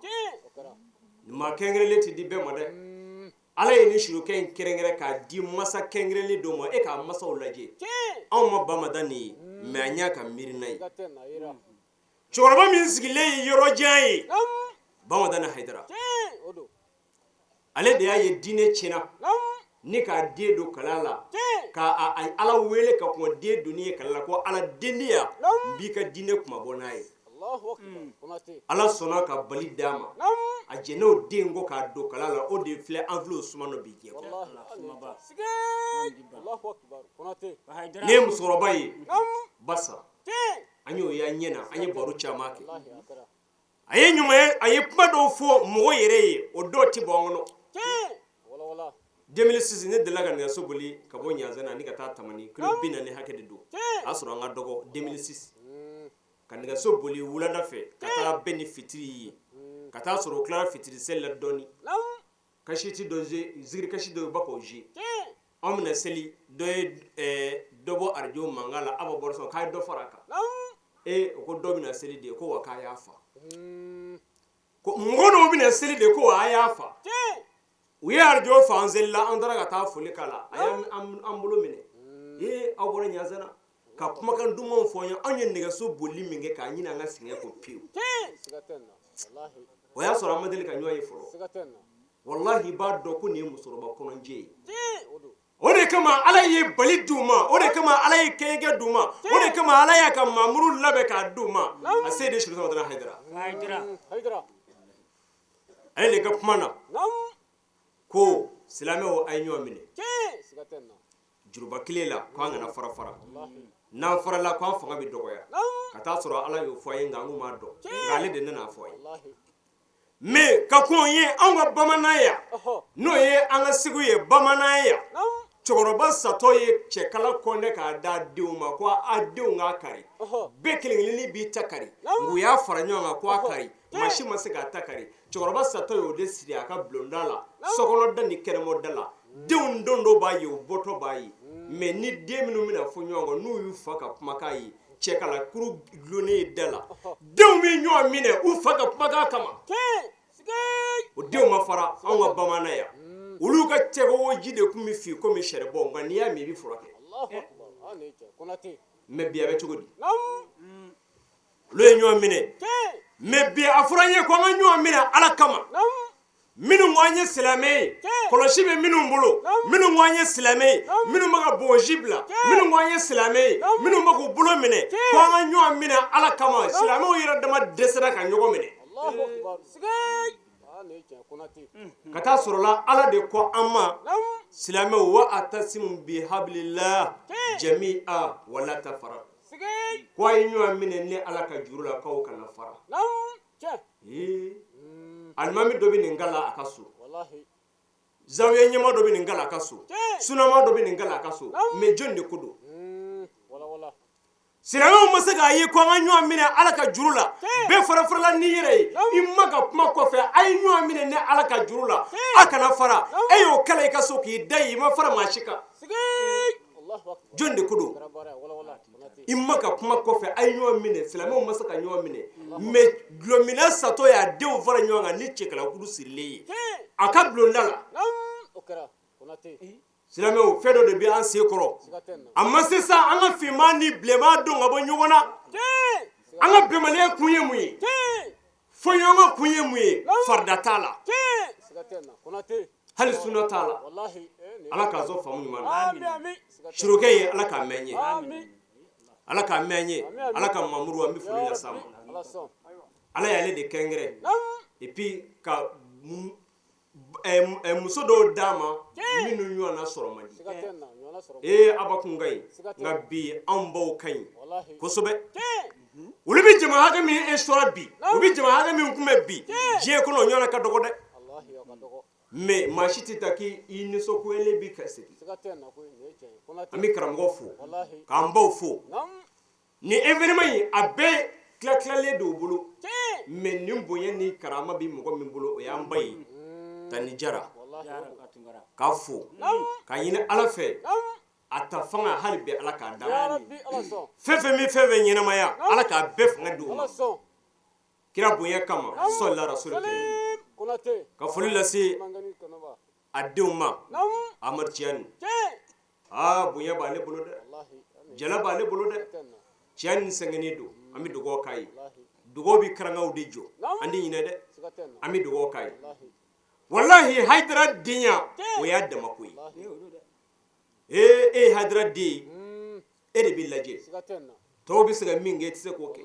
Maa kɛrɛnkɛrɛnlen tɛ di bɛɛ ma dɛ. Ala ye ni sirikɛ in kɛrɛnkɛrɛn k'a di masa kɛrɛnkɛrɛnlen dɔ ma. E k'a masaw lajɛ, anw ma Bamadan nin ye, mais an y'a ka miirina ye. Cɛkɔrɔba min sigilen ye yɔrɔ jan ye, Bamadan Hayidara, ale de y'a ye diinɛ tiɲɛna ni k'a den don kalan la, ka Ala wele ka kɔn den donni ye kalan la, ko Ala den di yan, n b'i ka diinɛ kunmabɔ n'a ye. Ala sɔnna ka bali d'a ma, a jɛn'o den kɔ k'a don kalan la. O de filɛ, an filɛ o suma nɔ bi diɲɛ kɔnɔ. Ne ye musokɔrɔba ye basa, an y'o y'an ɲɛ na, an ye baro caman kɛ. A ye ɲuman, a ye kuma dɔw fɔ mɔgɔ yɛrɛ ye, o dɔw tɛ bɔ an kɔnɔ. 2006, ne delila ka nɛgɛso boli ka bɔ Ɲanzana ni ka taa Tamani, kilo 40 hakɛ de don. A y'a sɔrɔ an ka dɔgɔ 2006, ka nɛgɛso boli wulada fɛ ka taa bɛn ni fitiri ye, ka taa sɔrɔ o tilara fitiri seli la dɔɔnin, kasiti dɔ zikiri kasi dɔ ba k'o zi. Anw bɛna seli, dɔ ye dɔ bɔ arajo mankan la, aw bɔ sɔn k'a ye dɔ fara a kan. Ee, o ko dɔ bɛna seli de, ko wa k'a y'a fa, ko mɔgɔ dɔw bɛna seli de, ko a y'a fa. U ye arajo fa, an selila, an taara ka taa foli k'a la. A y'an bolo minɛ: ee, aw bɔra Ɲanzana, ka kumakan dumanw fɔ an ye. Anw ye nɛgɛso boli min kɛ k'a ɲini an ka sɛgɛn kɔ pewu, o y'a sɔrɔ an ma deli ka ɲɔgɔn ye fɔlɔ. Walahi, i b'a dɔn ko nin ye musokɔrɔba kɔnɔjɛ ye. O de kama Ala ye bali d'u ma, o de kama Ala ye kɛɲɛkɛ d'u ma, o de kama Ala y'a ka mamuru labɛn k'a d'u ma. A Seyidi Serifu Madani Hayidara, ale de ka kuma na ko silamɛw, a ye ɲɔgɔn minɛ juruba kelen la, ko an kana fara fara, n'an farala ko an fanga bɛ dɔgɔya. Ka taa sɔrɔ Ala y'o fɔ an ye, nka an m'a dɔn, nka ale de nana a fɔ an ye. Mais ka kɔn ye anw ka bamanan yan, n'o ye an ka Segu ye, bamanan yan, cɛkɔrɔba satɔ ye cɛkala kɔnɛ k'a da denw ma ko a denw k'a kari. Bɛɛ kelen kelennin b'i ta kari, nka u y'a fara ɲɔgɔn kan ko a kari, maa si ma se k'a ta kari. Cɛkɔrɔba satɔ ye o de siri a ka bulonda la, sokɔnɔda ni kɛnɛmɔda la. Denw don dɔ b'a ye, u bɔtɔ b'a ye. Mais ni den minnu bɛna fɔ ɲɔgɔn kɔ, n'u y'u fa ka kumakan ye, cɛkala kuru dulonnen ye da la, denw bɛ ɲɔgɔn minɛ u fa ka kumakan kama. O denw ma fara. Anw ka bamanan yan, olu ka cɛkoji de tun bɛ fin komi sɛribɔn, nka n'i y'a min i bɛ furakɛ. Mais bi a bɛ cogo di? Olu ye ɲɔgɔn minɛ. Mais bi a fɔra an ye ko an ka ɲɔgɔn minɛ Ala kama. Minnu ko an ye silamɛ ye, kɔlɔsi bɛ minnu bolo, minnu ko an ye silamɛ ye, minnu bɛ ka bonsi bila, minnu ko an ye silamɛ ye, minnu bɛ k'u bolo minɛ ko an ka ɲɔgɔn minɛ Ala kama, silamɛw yɛrɛ dama dɛsɛra ka ɲɔgɔn minɛ. Ka taa sɔrɔla Ala de ko an ma. Silamɛw, wa atasimu bi habilillah jami'a wala tafaraqu. Ko a ye ɲɔgɔn minɛ ni Ala ka juru la, k'aw kana fara. Ee, alimami dɔ bɛ nin kalan a ka so, zawiya ɲɛmaa dɔ bɛ nin kalan a ka so, sunama dɔ bɛ nin kalan a ka so, mais jɔn de ko don? Silamɛw ma se k'a ye ko an ka ɲɔgɔn minɛ Ala ka juru la. Bɛɛ fara farala n'i yɛrɛ ye. I ma ka kuma kɔfɛ, a ye ɲɔgɔn minɛ ni Ala ka juru la, a kana fara. E y'o kalan i ka so k'i da yen, i ma fara maa si kan. Jɔn de ko don? I ma ka kuma kɔfɛ, a ye ɲɔgɔn minɛ. Silamɛw ma se ka ɲɔgɔn minɛ, mais dɔlɔminna satɔ y'a denw fara ɲɔgɔn kan ni cɛkalakuru sirilen ye a ka bulonda la. Silamɛw, fɛn dɔ de bɛ an sen kɔrɔ. A ma se sa an ka finman ni bilenman dɔn ka bɔ ɲɔgɔn na. An ka bɛnbaliya kun ye mun ye? Fɔɲɔgɔnkɔ kun ye mun ye? Farida t'a la, hali sunna t'a la. Ala k'a sɔn faamu ɲuman na. Surokɛ ye, Ala k'a mɛn ye, Ala k'a mɛn ye, Ala ka Mamuru, an bɛ foli las'a ma. Ala y'ale de kɛrɛnkɛrɛn et puis ka muso dɔw d'a ma minnu ɲɔgɔnna sɔrɔ man di. Ee, aba kun ka ɲi, nka bi anw baw ka ɲi kosɛbɛ. Olu bɛ jama hakɛ min e sɔrɔ bi, u bɛ jama hakɛ min kunbɛn bi diɲɛ kɔnɔ, o ɲɔgɔnna ka dɔgɔ dɛ. Mais maa si tɛ taa k'i nisɔngoyalen bi ka segin. An bɛ karamɔgɔ fo k'an baw fo. Nin événement in, a bɛɛ tila tilalen don u bolo, mais nin bonya ni karama bɛ mɔgɔ min bolo, o y'an ba ye, Tani Jara. K'a fo k'a ɲini Ala fɛ, a ta fanga hali bɛ Ala k'a d'a ma. Fɛn fɛn min fɛn fɛn ɲɛnamaya, Ala k'a bɛɛ fanga di u ma kira bonya kama, sɔlila rasuli. Ka foli lase a denw ma. Amadu Tiyani, aa, bonya b'ale bolo dɛ, jala b'ale bolo dɛ. Tiyani sɛgɛnnen don, an bɛ dugawu k'a ye. Dugawu bɛ karangaw de jɔ, an tɛ ɲinɛ dɛ, an bɛ dugawu k'a ye. Walahi, Hayidara denya, o y'a damako ye. Ee, e ye Hayidara den ye, e de bɛ lajɛ. Tɔw bɛ se ka min kɛ, e tɛ se k'o kɛ.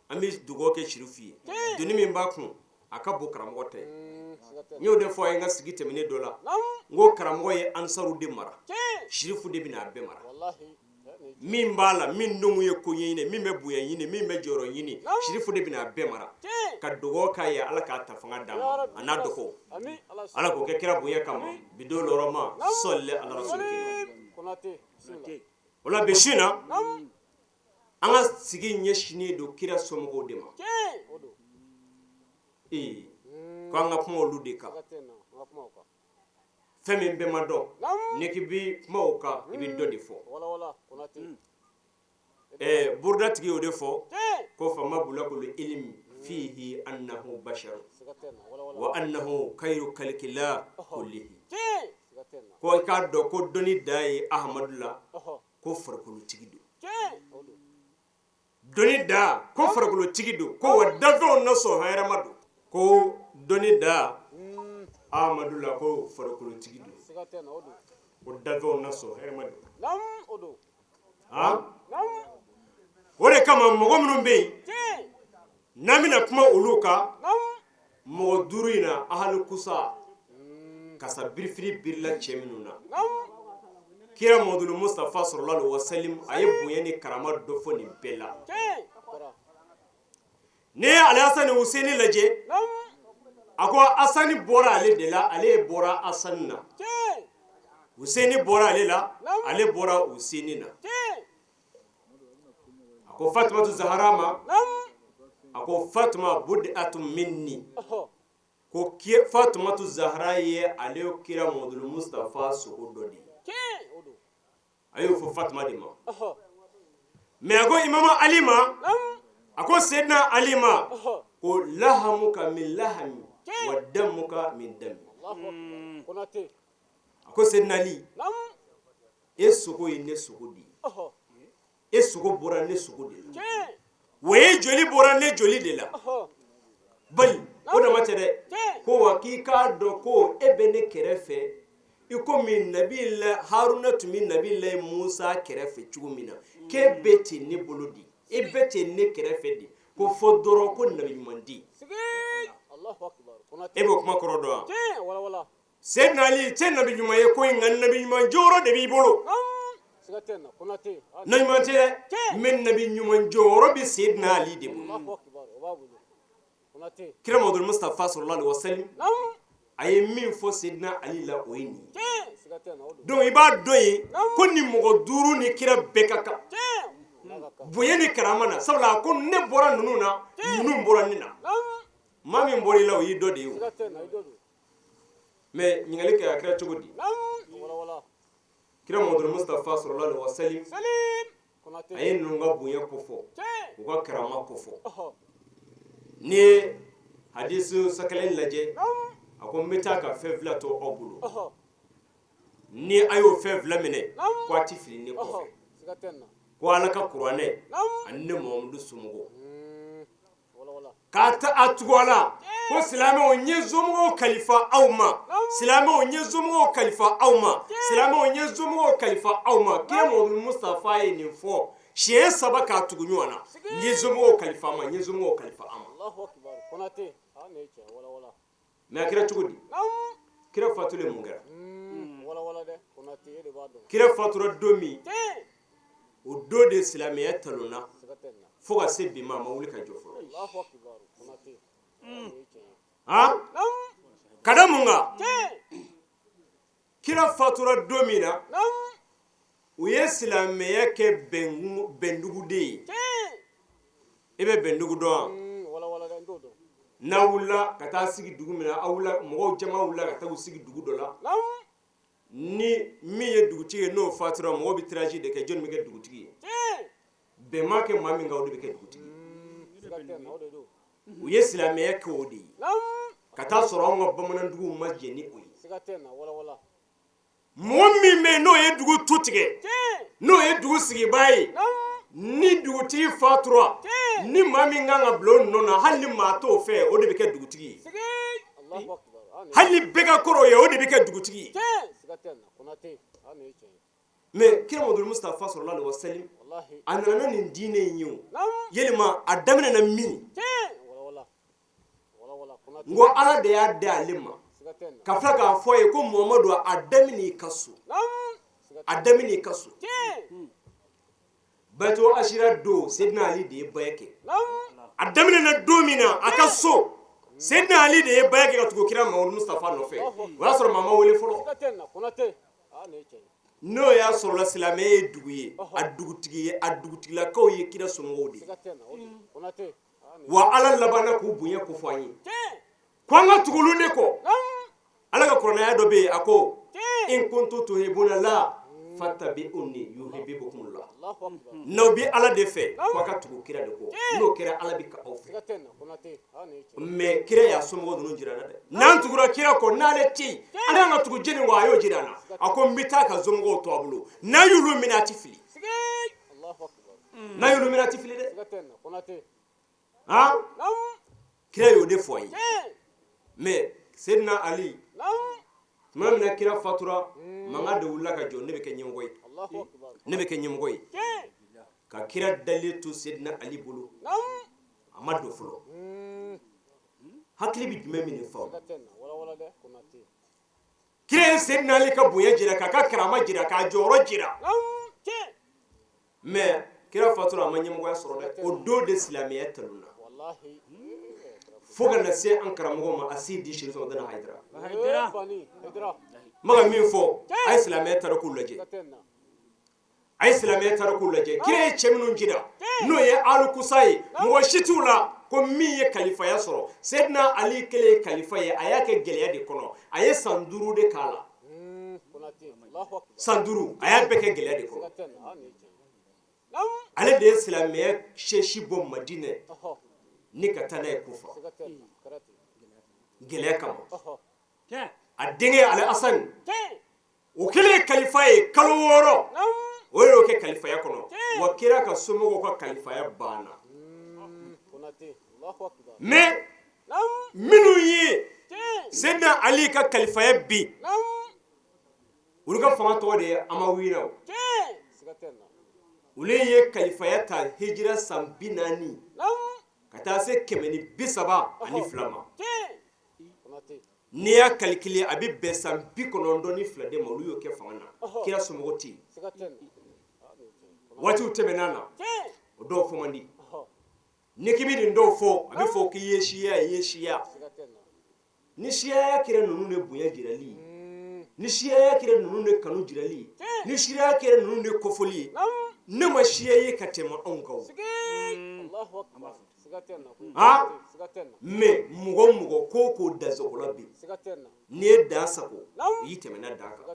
An bɛ dugawu kɛ Sirifu ye. Doni min b'a kun, a ka bon karamɔgɔ ta ye. N y'o de fɔ a ye n ka sigi tɛmɛnen dɔ la, n ko karamɔgɔ ye ansaru de mara, Sirifu de bɛna a bɛɛ mara. Min b'a la, min denw ye ko ɲɛɲini, min bɛ bonya ɲini, min bɛ jɔyɔrɔ ɲini, Sirifu de bɛna a bɛɛ mara. Ka dugawu k'a ye, Ala k'a ta fanga d'a ma, a n'a dɔgɔw, Ala k'o kɛ kira bonya kama, bi don lɔrɔma, sɔli ala rasuli. O la bi su in na, an ka sigi ɲɛsinnen don kira somɔgɔw de ma. Ee, ko an ka kuma olu de kan. Fɛn min bɛɛ ma dɔn, n'i k'i bɛ kuma o kan, i bɛ dɔ de fɔ. Ɛɛ, buruda tigi y'o de fɔ ko fama bulakulu ilimi fihi annahu bashar wa annahu khayru khalqillah kullihi. Ko i k'a dɔn ko dɔnni dan ye Ahamadu la, ko farikolotigi don. Dɔnni dan, ko farikolotigi don, ko wa danfɛnw na sɔn hɛrɛma don. Ko dɔnni dan Ahamadu la, ko farikolotigi don, ko danfɛnw na sɔn hɛrɛma don. O de kama mɔgɔ minnu bɛ yen n'an bɛna kuma olu kan, mɔgɔ duuru in na, ahalu kusa, kasa birifini birila cɛ minnu na, kira Muhamadu Mustafa sallallahu alaihi wasallam, a ye bonya ni karama dɔ fɔ nin bɛɛ la. N'i ye Alihasani Huseni lajɛ, a ko Asani bɔra ale de la, ale bɔra Asani na. Huseni bɔra ale la, ale bɔra Huseni na. A ko Fatumatu Zahara ma, a ko Fatuma bud'atu minni, ko Fatumatu Zahara ye ale kira Muhamadu Mustafa sogo dɔ de ye. A y'o fɔ Fatuma de ma. Mais a ko Imamu Ali ma, a ko Seyidina Ali ma ko lahamuka min lahami wa damuka min dami. A ko Seyidina Ali, e sogo ye ne sogo de ye, e sogo bɔra ne sogo de la, wa e joli bɔra ne joli de la. Bali o dama tɛ dɛ, ko wa k'i k'a dɔn ko e bɛ ne kɛrɛfɛ i komi nabila Haruna tun bɛ nabila Musa kɛrɛfɛ cogo min na, k'e bɛ ten ne bolo di, e bɛ ten ne kɛrɛfɛ di, ko fɔ dɔrɔn ko nabi ɲuman di. E b'o kuma kɔrɔ dɔn wa? Seydina Ali tɛ nabi ɲuman ye ko nka nabi ɲuman jɔyɔrɔ de b'i bolo. Nabi ɲuman tɛ dɛ, mais nabi ɲuman jɔyɔrɔ bɛ Seydina Ali de bolo. Kira Mamadu Mustafa sallallahu alaihi wasallam a ye min fɔ Seydina Ali la o ye nin ye. Donc i b'a dɔn yen ko nin mɔgɔ duuru ni kira bɛɛ ka kan bonya ni karama na, sabula a ko ne bɔra ninnu na, ninnu bɔra ne na. Maa min bɔra i la o y'i dɔ de ye o. Mais ɲininkali kɛ a kɛra cogo di? Kira Mamadu Mustafa sallallahu alaihi wasallam a ye ninnu ka bonya kofɔ, u ka karama kofɔ. N'i ye hadisu sakalen lajɛ, a ko n bɛ taa ka fɛn fila to aw bolo, ni a y'o fɛn fila minɛ ko a ti fili ne kɔfɛ, ko Ala ka kuranɛ ani ne Muhamadu somɔgɔw. K'a ta a tugu a la ko silamɛw n ye somɔgɔw kalifa aw ma, silamɛw n ye somɔgɔw kalifa aw ma, silamɛw n ye somɔgɔw kalifa aw ma. Kira Muhamadu Mustafa ye nin fɔ siɲɛ saba k'a tugu ɲɔgɔn na, n ye somɔgɔw kalifa a ma, n ye somɔgɔw kalifa a ma. Mais a kɛra cogo di? Kira fatulen mun kɛra? Kira fatura don min, o don de silamɛya talonna fo ka se bi ma, a ma wuli ka jɔ fɔlɔ. Ka da mun kan? Kira fatura don min na, u ye silamɛya kɛ bɛnduguden ye. I bɛ bɛndugu dɔn wa? N'a wulila ka taa sigi dugu min na, aw wulila, mɔgɔw jama wulila ka taa u sigi dugu dɔ la, ni min ye dugutigi ye n'o fatura, mɔgɔw bɛ tirage de kɛ, jɔnni bɛ kɛ dugutigi ye? Bɛn ma kɛ maa min kan, o de bɛ kɛ dugutigi ye. U ye silamɛya kɛ o de ye ka taa sɔrɔ anw ka bamananduguw ma jɛn ni o ye. Mɔgɔ min bɛ yen n'o ye dugu tu tigɛ, n'o ye dugu sigibaa ye, ni dugutigi fatura, ni maa min kan ka bila o nɔ na, hali ni maa t'o fɛ, o de bɛ kɛ dugutigi ye. Hali ni bɛɛ ka kɔrɔ o ye, o de bɛ kɛ dugutigi ye. Mais kira Mamadu Mustafa sallallahu alaihi wasallam a nana ni nin diinɛ in ye o, yalima a daminɛna min? N ko Ala de y'a di ale ma ka tila k'a fɔ a ye ko Muhamadu a daminɛ i ka so, a daminɛ i ka so. Bato asira don, Seydina Ali de ye baya kɛ. A daminɛna don min na a ka so, Seydina Ali de ye baya kɛ ka tugu kira Mamadu Mustafa nɔfɛ. O y'a sɔrɔ maa ma wele fɔlɔ. N'o y'a sɔrɔ la silamɛ ye dugu ye, a dugutigi ye, a dugutigilakaw ye kira somɔgɔw de ye. Wa Ala labanna k'u bonya kofɔ an ye ko an ka tugu olu de kɔ. Ala ka kuranɛ dɔ bɛ yen, a ko in kuntum tuhibuna la fattabi'uni yuhibbukumullah. N'aw bɛ Ala de fɛ, ko a ka tugu kira de kɔ, n'o kɛra Ala bɛ k'aw fɛ. Mais kira y'a somɔgɔw ninnu jira an na dɛ. N'an tugura kira kɔ, n'ale tɛ yen, an kan ka tugu jɔni kɔ? A y'o jira an na. A ko n bɛ taa ka somɔgɔw to a bolo, n'a y'olu minɛ a tɛ fili. N'a y'olu minɛ a tɛ fili dɛ. Han, kira y'o de fɔ an ye. Mais Seydina Ali, tuma min na kira fatura, mankan de wulila ka jɔ, ne bɛ kɛ ɲɛmɔgɔ ye, ne bɛ kɛ ɲɛmɔgɔ ye. Ka kira dalen to Seydina Ali bolo, a ma don fɔlɔ. Hakili bɛ jumɛn min faamu? Kira ye Seydina Ali ka bonya jira, k'a ka karama jira, k'a jɔyɔrɔ jira. Mais kira fatura, a ma ɲɛmɔgɔya sɔrɔ dɛ. O don de silamɛya talonna fo ka na se an karamɔgɔ ma, Asidi Sherif Madani Hayidara. N bɛ ka min fɔ, a ye silamɛya tariku lajɛ, a ye silamɛya tariku lajɛ. Kira ye cɛ minnu jira n'o ye alukusa ye, mɔgɔ si t'u la ko min ye kalifaya sɔrɔ. Seydina Ali kelen ye kalifa ye, a y'a kɛ gɛlɛya de kɔnɔ, a ye san 5 de k'a la. San 5, a y'a bɛɛ kɛ gɛlɛya de kɔnɔ. Ale de ye silamɛya sɛsi bɔ Madinɛ ni ka taa n'a ye Kufa gɛlɛya kama. A denkɛ Ale Asani, o kɛlen ye kalifa ye kalo 6, o y'o kɛ kalifaya kɔnɔ. Wa kira ka somɔgɔw ka kalifaya banna. Mais minnu ye Seydina Ali ka kalifaya bin, olu ka fanga tɔgɔ de ye Amawiraw. Olu ye kalifaya ta hijira san 40 ka taa se 132 ma. N'i y'a calculer a bɛ bɛn san 92 de ma, olu y'o kɛ fanga na, kira somɔgɔw tɛ yen. Waatiw tɛmɛna na, o dɔw fɔ man di. N'i k'i bɛ nin dɔw fɔ, a bɛ fɔ k'i ye siya, i ye siya. Ni siyaya kɛra ninnu de bonya jirali ye, ni siyaya kɛra ninnu de kanu jirali ye, ni siyaya kɛra ninnu de kofɔli ye, ne ma siya ye ka tɛmɛ anw kan. Mais mɔgɔ o mɔgɔ ko ko dansagola bi, n'i ye dan sago, i y'i tɛmɛna dan kan.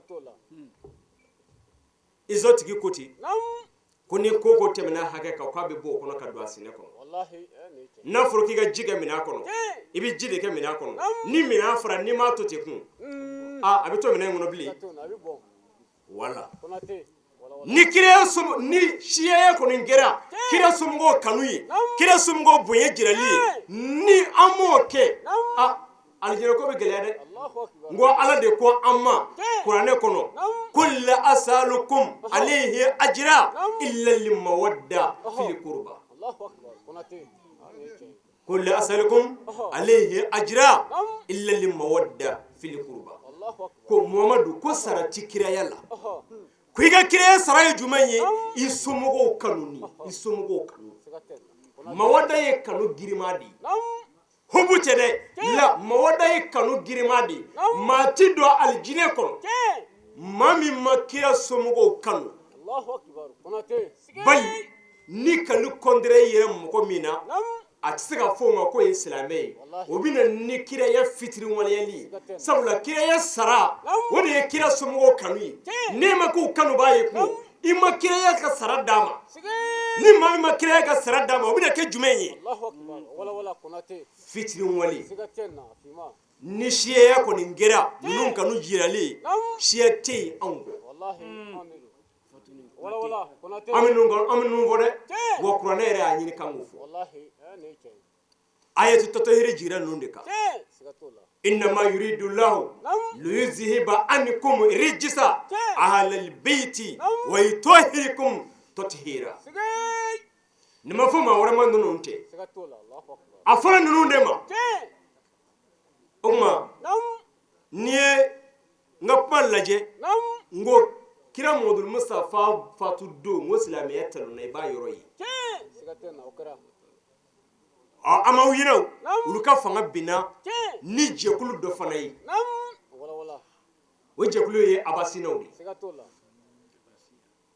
Izo tigi ko ten ko ni ko ko tɛmɛna hakɛ kan, k'a bɛ bɔ o kɔnɔ ka don a sinɛ kɔnɔ. N'a fɔra k'i ka ji kɛ minɛn kɔnɔ, i bɛ ji de kɛ minɛn kɔnɔ. Ni minɛn fara, n'i m'a to ten kun, a bɛ to minɛn kɔnɔ bilen. Wala ni kira ni siyaya kɔni kɛra kira somɔgɔw kanu ye, kira somɔgɔw bonya jirali ye, ni an m'o kɛ, alijinɛ ko bɛ gɛlɛya dɛ. N ko Ala de ko an ma kuranɛ kɔnɔ, qul la asalukum alayhi ajra illa limawadda fil qurba, qul la asalukum alayhi ajra illa limawadda fil qurba. Ko Muhamadu ko sara ti kiraya la, ko i ka kiraya sara ye jumɛn ye? I somɔgɔw kanu, i somɔgɔw kanu. Mawadda ye kanu girinma de ye, hubu tɛ dɛ. La mawadda ye kanu girinma de ye. Maa ti don alijinɛ kɔnɔ maa min ma kira somɔgɔw kanu. Bali ni kanu contraire yɛrɛ mɔgɔ min na, a tɛ se ka fɔ o ma k'o ye silamɛ ye. O bɛ na ni kiraya fitiriwaleyali ye, sabula kiraya sara o de ye kira somɔgɔw kanu ye. N'e ma k'u kanubaa ye kun, i ma kiraya ka sara d'a ma. Ni maa min ma kiraya ka sara d'a ma, o bɛna kɛ jumɛn ye? Fitiriwale. Ni siyaya kɔni kɛra ninnu kanu jirali ye, siya tɛ yen anw kɔ. An bɛ ninnu fɔ dɛ, wa kuranɛ yɛrɛ y'a ɲini k'an k'o fɔ. Ayatu tatahiri jiginna ninnu de kan. Innama yuridu lahu liyuzhiba ankum rijsa ahlal bayti wa yutahhirakum tathira. Nin ma fɔ maa wɛrɛ ma ninnu tɛ, a fɔra ninnu de ma. O tuma n'i ye n ka kuma lajɛ, n ko kira Muhamadu Mustafa fatu don, n ko silamɛya talonna, i b'a yɔrɔ ye. Amawiyinaw olu ka fanga binna ni jɛkulu dɔ fana ye, o jɛkulu ye abasinaw de.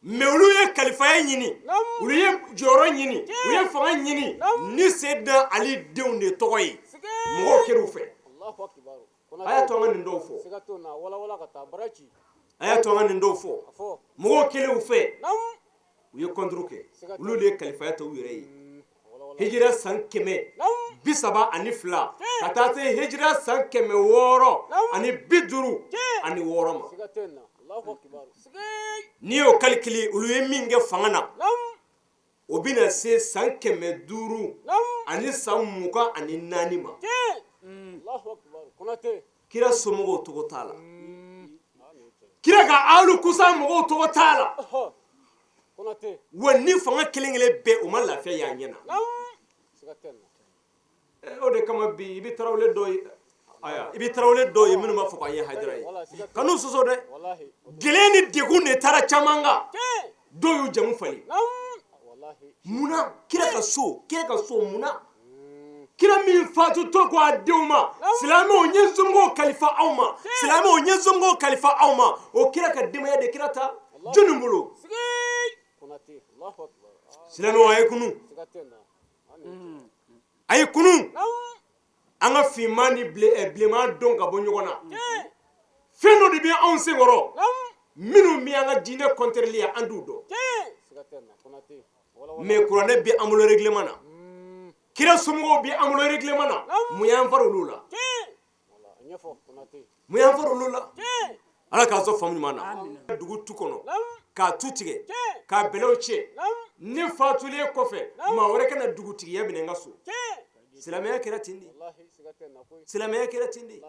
Mais olu ye kalifaya ɲini, olu ye jɔyɔrɔ ɲini, u ye fanga ɲini ni Seyidina Ali denw de tɔgɔ ye. Mɔgɔw kɛr'u fɛ. A y'a to an ka nin dɔw fɔ, a y'a to an ka nin dɔw fɔ. Mɔgɔw kɛlen u fɛ, u ye contre kɛ, olu de ye kalifaya ta u yɛrɛ ye. Hijira san 132 ka taa se hijira san 656 ma. N'i y'o calculer, olu ye min kɛ fanga na, o bɛna se san 524 ma. Kira somɔgɔw tɔgɔ t'a la, kira ka alu kusa mɔgɔw tɔgɔ t'a la. Wa ni fanga kelen kelen bɛɛ, u ma lafiya y'an ɲɛ na. O de kama bi i bɛ tarawele dɔw ye, ayiwa, i bɛ tarawele dɔw ye minnu b'a fɔ k'an ye hayidara ye. Kan'u sɔsɔ dɛ. Gɛlɛya ni degun de taara caman kan, dɔw y'u jamu falen. Munna kira ka so, kira ka so, munna kira min fatutɔ ko a denw ma, silamɛw, n ye somɔgɔw kalifa aw ma, silamɛw, n ye somɔgɔw kalifa aw ma, o kira ka denbaya de kira ta jɔnni bolo? Silamɛw, a ye kunu, a ye kunu. An ka finman ni bilenman dɔn ka bɔ ɲɔgɔn na. Fɛn dɔ de bɛ anw senkɔrɔ minnu bɛ an ka diinɛ contraire ye, an t'u dɔn. Mais kuranɛ bɛ an bolo règlement na, kira somɔgɔw bɛ an bolo règlement na. Mun y'an fara olu la? Mun y'an fara olu la? Ala k'a sɔn faamu ɲuman na. Dugu tu kɔnɔ k'a tu tigɛ k'a bɛlɛw cɛ, ne fatulen kɔfɛ maa wɛrɛ kana dugutigiya minɛ n ka so. Silamɛya kɛra ten de, silamɛya kɛra ten de.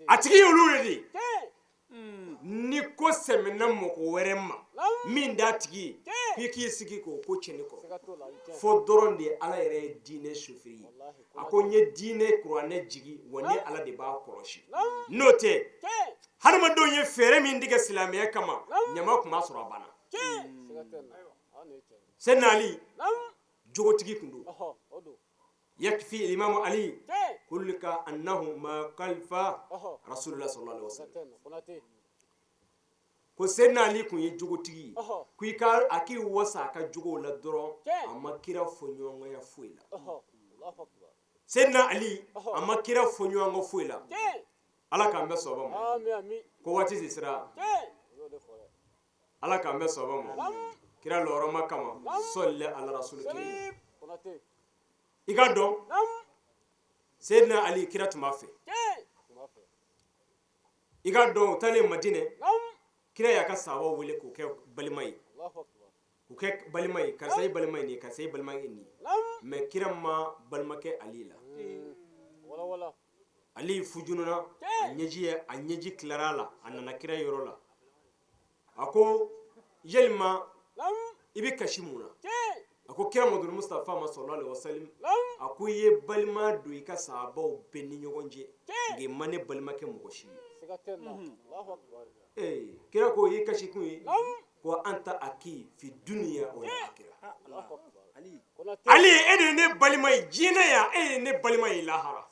A tigi ye olu de ye. Ni ko sɛmɛna mɔgɔ wɛrɛ ma min t'a tigi ye, K'i k'i sigi k'o ko cɛnni kɔ, fo dɔrɔn de Ala yɛrɛ ye diinɛ sofiri ye. A ko n ye diinɛ kuranɛ jigi, wa ne Ala de b'a kɔlɔsi. N'o tɛ, hadamadenw ye fɛɛrɛ min tigɛ silamɛya kama, ɲama tun b'a sɔrɔ a banna. Seyidina Ali jogotigi tun don. Yakfi imamu Ali kulika annahu ma kalifa rasulullah sallallahu alaihi wasallam. Ko Seyidina Ali tun ye jogotigi ye, ko i ka a k'i wasa a ka jogow la dɔrɔn, a ma kira fɔɲɔgɔnya foyi la. Seyidina Ali a ma kira fɔɲɔgɔn foyi la. Ala k'an bɛɛ sɔn ma. Ko waati de sera. Ala k'an bɛɛ sɔn ma kira lɔrɔma kama, sɔli ala rasul. I ka dɔn Seyidina Ali kira tun b'a fɛ. I ka dɔn u taalen Madinɛ, kira y'a ka sahabaw wele k'u kɛ balima ye, k'u kɛ balima ye, karisa ye balima ye nin ye, karisa ye balima ye nin ye. Mais kira ma balimakɛ Ali la. Ali fujununa, a ɲɛji ye, a ɲɛji tilara a la, a nana kira yɔrɔ la, a ko yalima i bɛ kasi mun na? A ko kira Muhamadu Mustafa ma sallallahu alaihi wasallam, a ko i ye balima don i ka sahabaw bɛɛ ni ɲɔgɔn cɛ, nka i ma ne balimakɛ mɔgɔ si ye. Ee, kira ko i kasi kun ye ko anta aki fi dunya wal akhirah. Ali, e de ye ne balima ye diɲɛ yan, e ye ne balima ye lahara.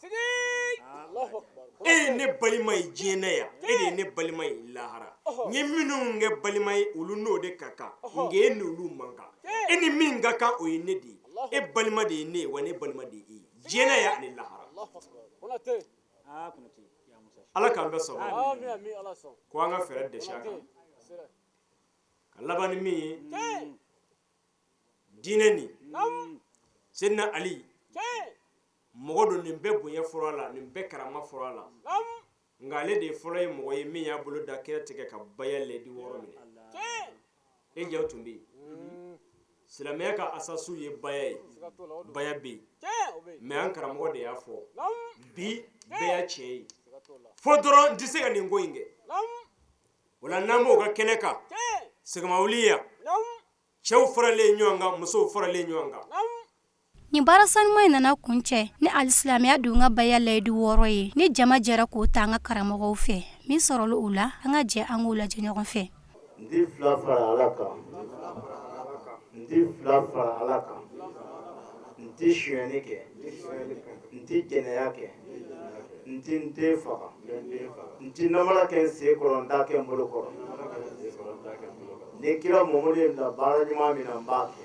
E ye ne balima ye diɲɛ yan, e de ye ne balima ye lahara. N ye minnu kɛ balima ye, olu n'o de ka kan, nka e n'olu man kan. E ni min ka kan, o ye ne de ye. E balima de ye ne ye, wa ne balima de ye e ye diɲɛ yan ani lahara. Ala k'an bɛɛ sɔn ko an ka fɛɛrɛ dɛsɛ a kan ka laban ni min ye, diinɛ nin. Seyidina Ali mɔgɔ don, nin bɛɛ bonya fɔra a la, nin bɛɛ karama fɔra a la, nka ale de ye fɔlɔ ye mɔgɔ ye min y'a bolo da kira tigɛ ka baya lɛdi 6 minɛ. E jaw tun bɛ yen. Silamɛya ka asasu ye baya ye, baya bɛ yen, mais an karamɔgɔ de y'a fɔ bi bɛɛ y'a tiɲɛ ye, fo dɔrɔn n tɛ se ka nin ko in kɛ. O la n'an b'o ka kɛnɛ kan, sɛgɛnmawuli yan, cɛw faralen ɲɔgɔn kan, musow faralen ɲɔgɔn kan. Nin baara sanuma in nana kuncɛ ni alisilamɛya don ka baya layidu 6 ye, ni jama jɛra k'o ta an ka karamɔgɔw fɛ. Min sɔrɔla o la, an ka jɛ an k'o lajɛ ɲɔgɔn fɛ. N tɛ fila fara Ala kan, n tɛ fila fara Ala kan, n tɛ sonyɛni kɛ, n tɛ jɛnɛya kɛ, n tɛ n den faga, n tɛ namara kɛ n sen kɔrɔ, n t'a kɛ n bolo kɔrɔ. Ni kira Mamadu ye n bila baara ɲuman min na, n b'a kɛ.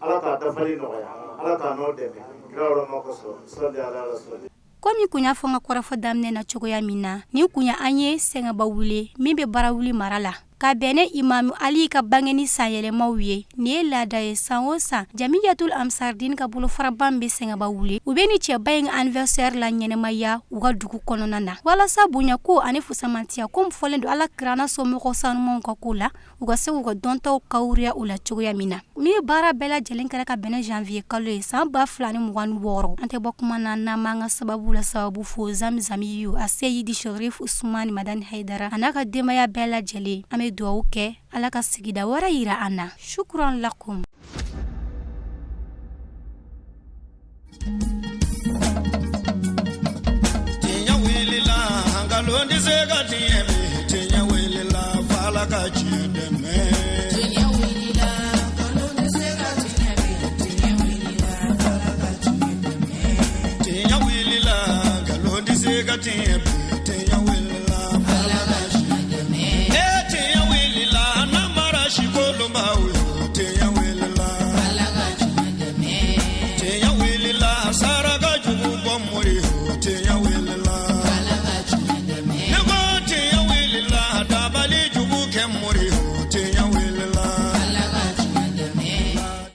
Ala k'a dafali nɔgɔya, Ala k'a n'o dɛmɛ kira yɔrɔ kosɔn, sɔli ala rasuli. Komi kun y'a fɔ n ka kɔrɔfɔ daminɛ na cogoya min na, nin kun ye an ye Sɛngɛba wuli min bɛ Barawuli mara la, ka bɛn ne Imamu Ali ka bangeni sanyɛlɛmaw ye. Nin ye laada ye san o san, Jamiyatul Ansardin ka bolofaraba min bɛ Sɛngɛba wuli, u bɛ ni cɛba in anniversaire la ɲɛnamaya u ka dugu kɔnɔna na, walasa bonya ko ani fusamantiya ko min fɔlen don Ala kira n'a somɔgɔw sanumanw ka ko la, u ka se k'u ka dɔntaw kawuriya u la cogoya min na. Min baara bɛɛ lajɛlen kɛra ka bɛn janvier kalo ye san 2026. An tɛ bɔ kuma na n'an m'an ka sababu la sababu fo Zamzamiyu a Seyidi Sherif Usumani Madani Hayidara a n'a ka denbaya bɛɛ lajɛlen. An bɛ dugawu kɛ Ala ka sigida wɛrɛ yira an na. Shukran lakum. Tiɲɛ wulila, nkalon tɛ se ka